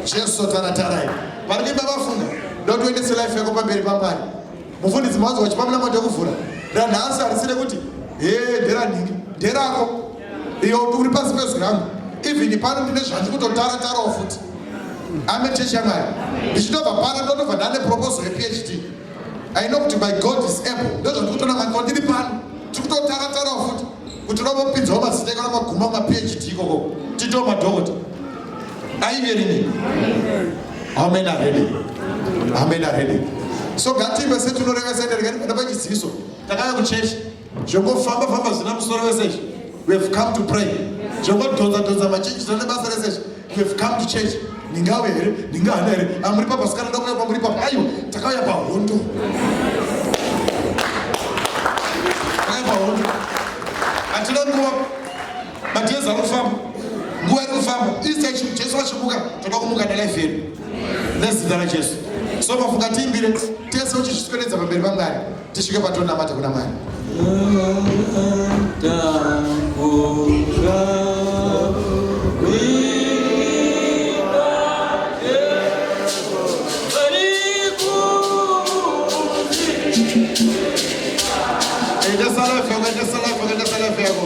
jesu taratarai vari kuimba vafunga ndotoendese life yako pamberi pamwari mufundisi mawanzi wachipa munamato wekuvhura ranhasi harisi rekuti hee nderanhingi nderako iyo uri pasi pezwi rangu even pano ndine zvandiri kutotaratarawo futi ame chechi yamwari ndichitobva pano ndotobva ndane proposal yephd I know kuti my God is able. Ndozvandiri kutoona mani ndiri pano. Tiri kutotaratarawo futi kuti unombopinzawo mazita ekana maguma maPhD ikoko. Tito madhokota. Are you hearing me? How many are ready? How many are ready? So ngatiimbe setinorevesa ende rega ndapa chiziviso. Takauya kuchechi. Zvongofamba famba zvina musoro wese izvi. We have come to pray. Zvongodhonza dhonza machechi zvine basa rese izvi. We have come to church. Ndingauya here? Ndingahana here? Amuri papa sikana ndakauya pamuri papa. Aiwa, takauya pahondo. Takauya pahondo. Hatina nguva. Matiyeza ari kufamba. Nguva iri kufamba. Easter Jesu vachimuka, toda kumuka nelife yedu. Nezita raJesu. So mafunga tiimbire tese uchizviswededza pamberi paMwari. Tisvike patonamata kuna Mwari. Endesa life yako, endesa life yako, endesa life yako.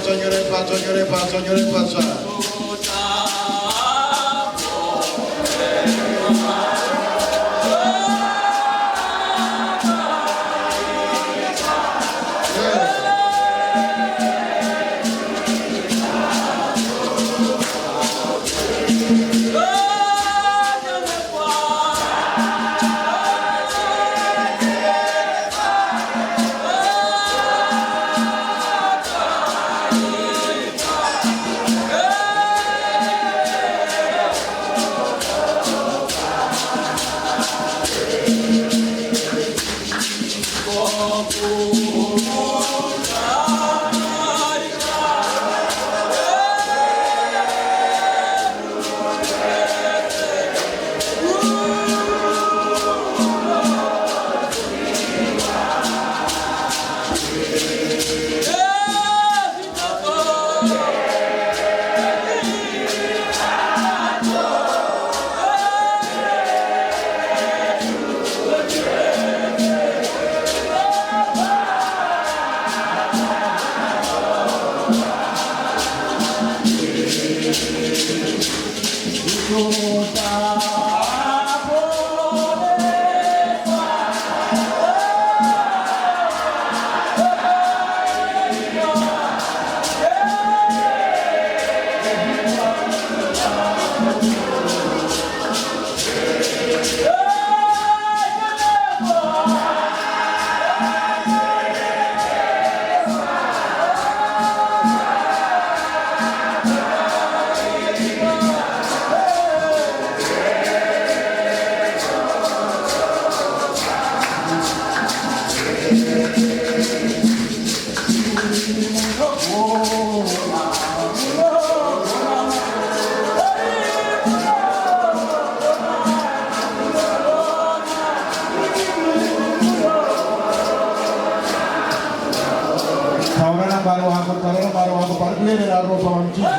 Nyorai patsva, nyorai patsva, nyorai patsva. Taura namwari wako, taura namwari wako, pari kuyerera ropa pamuchinjikwa.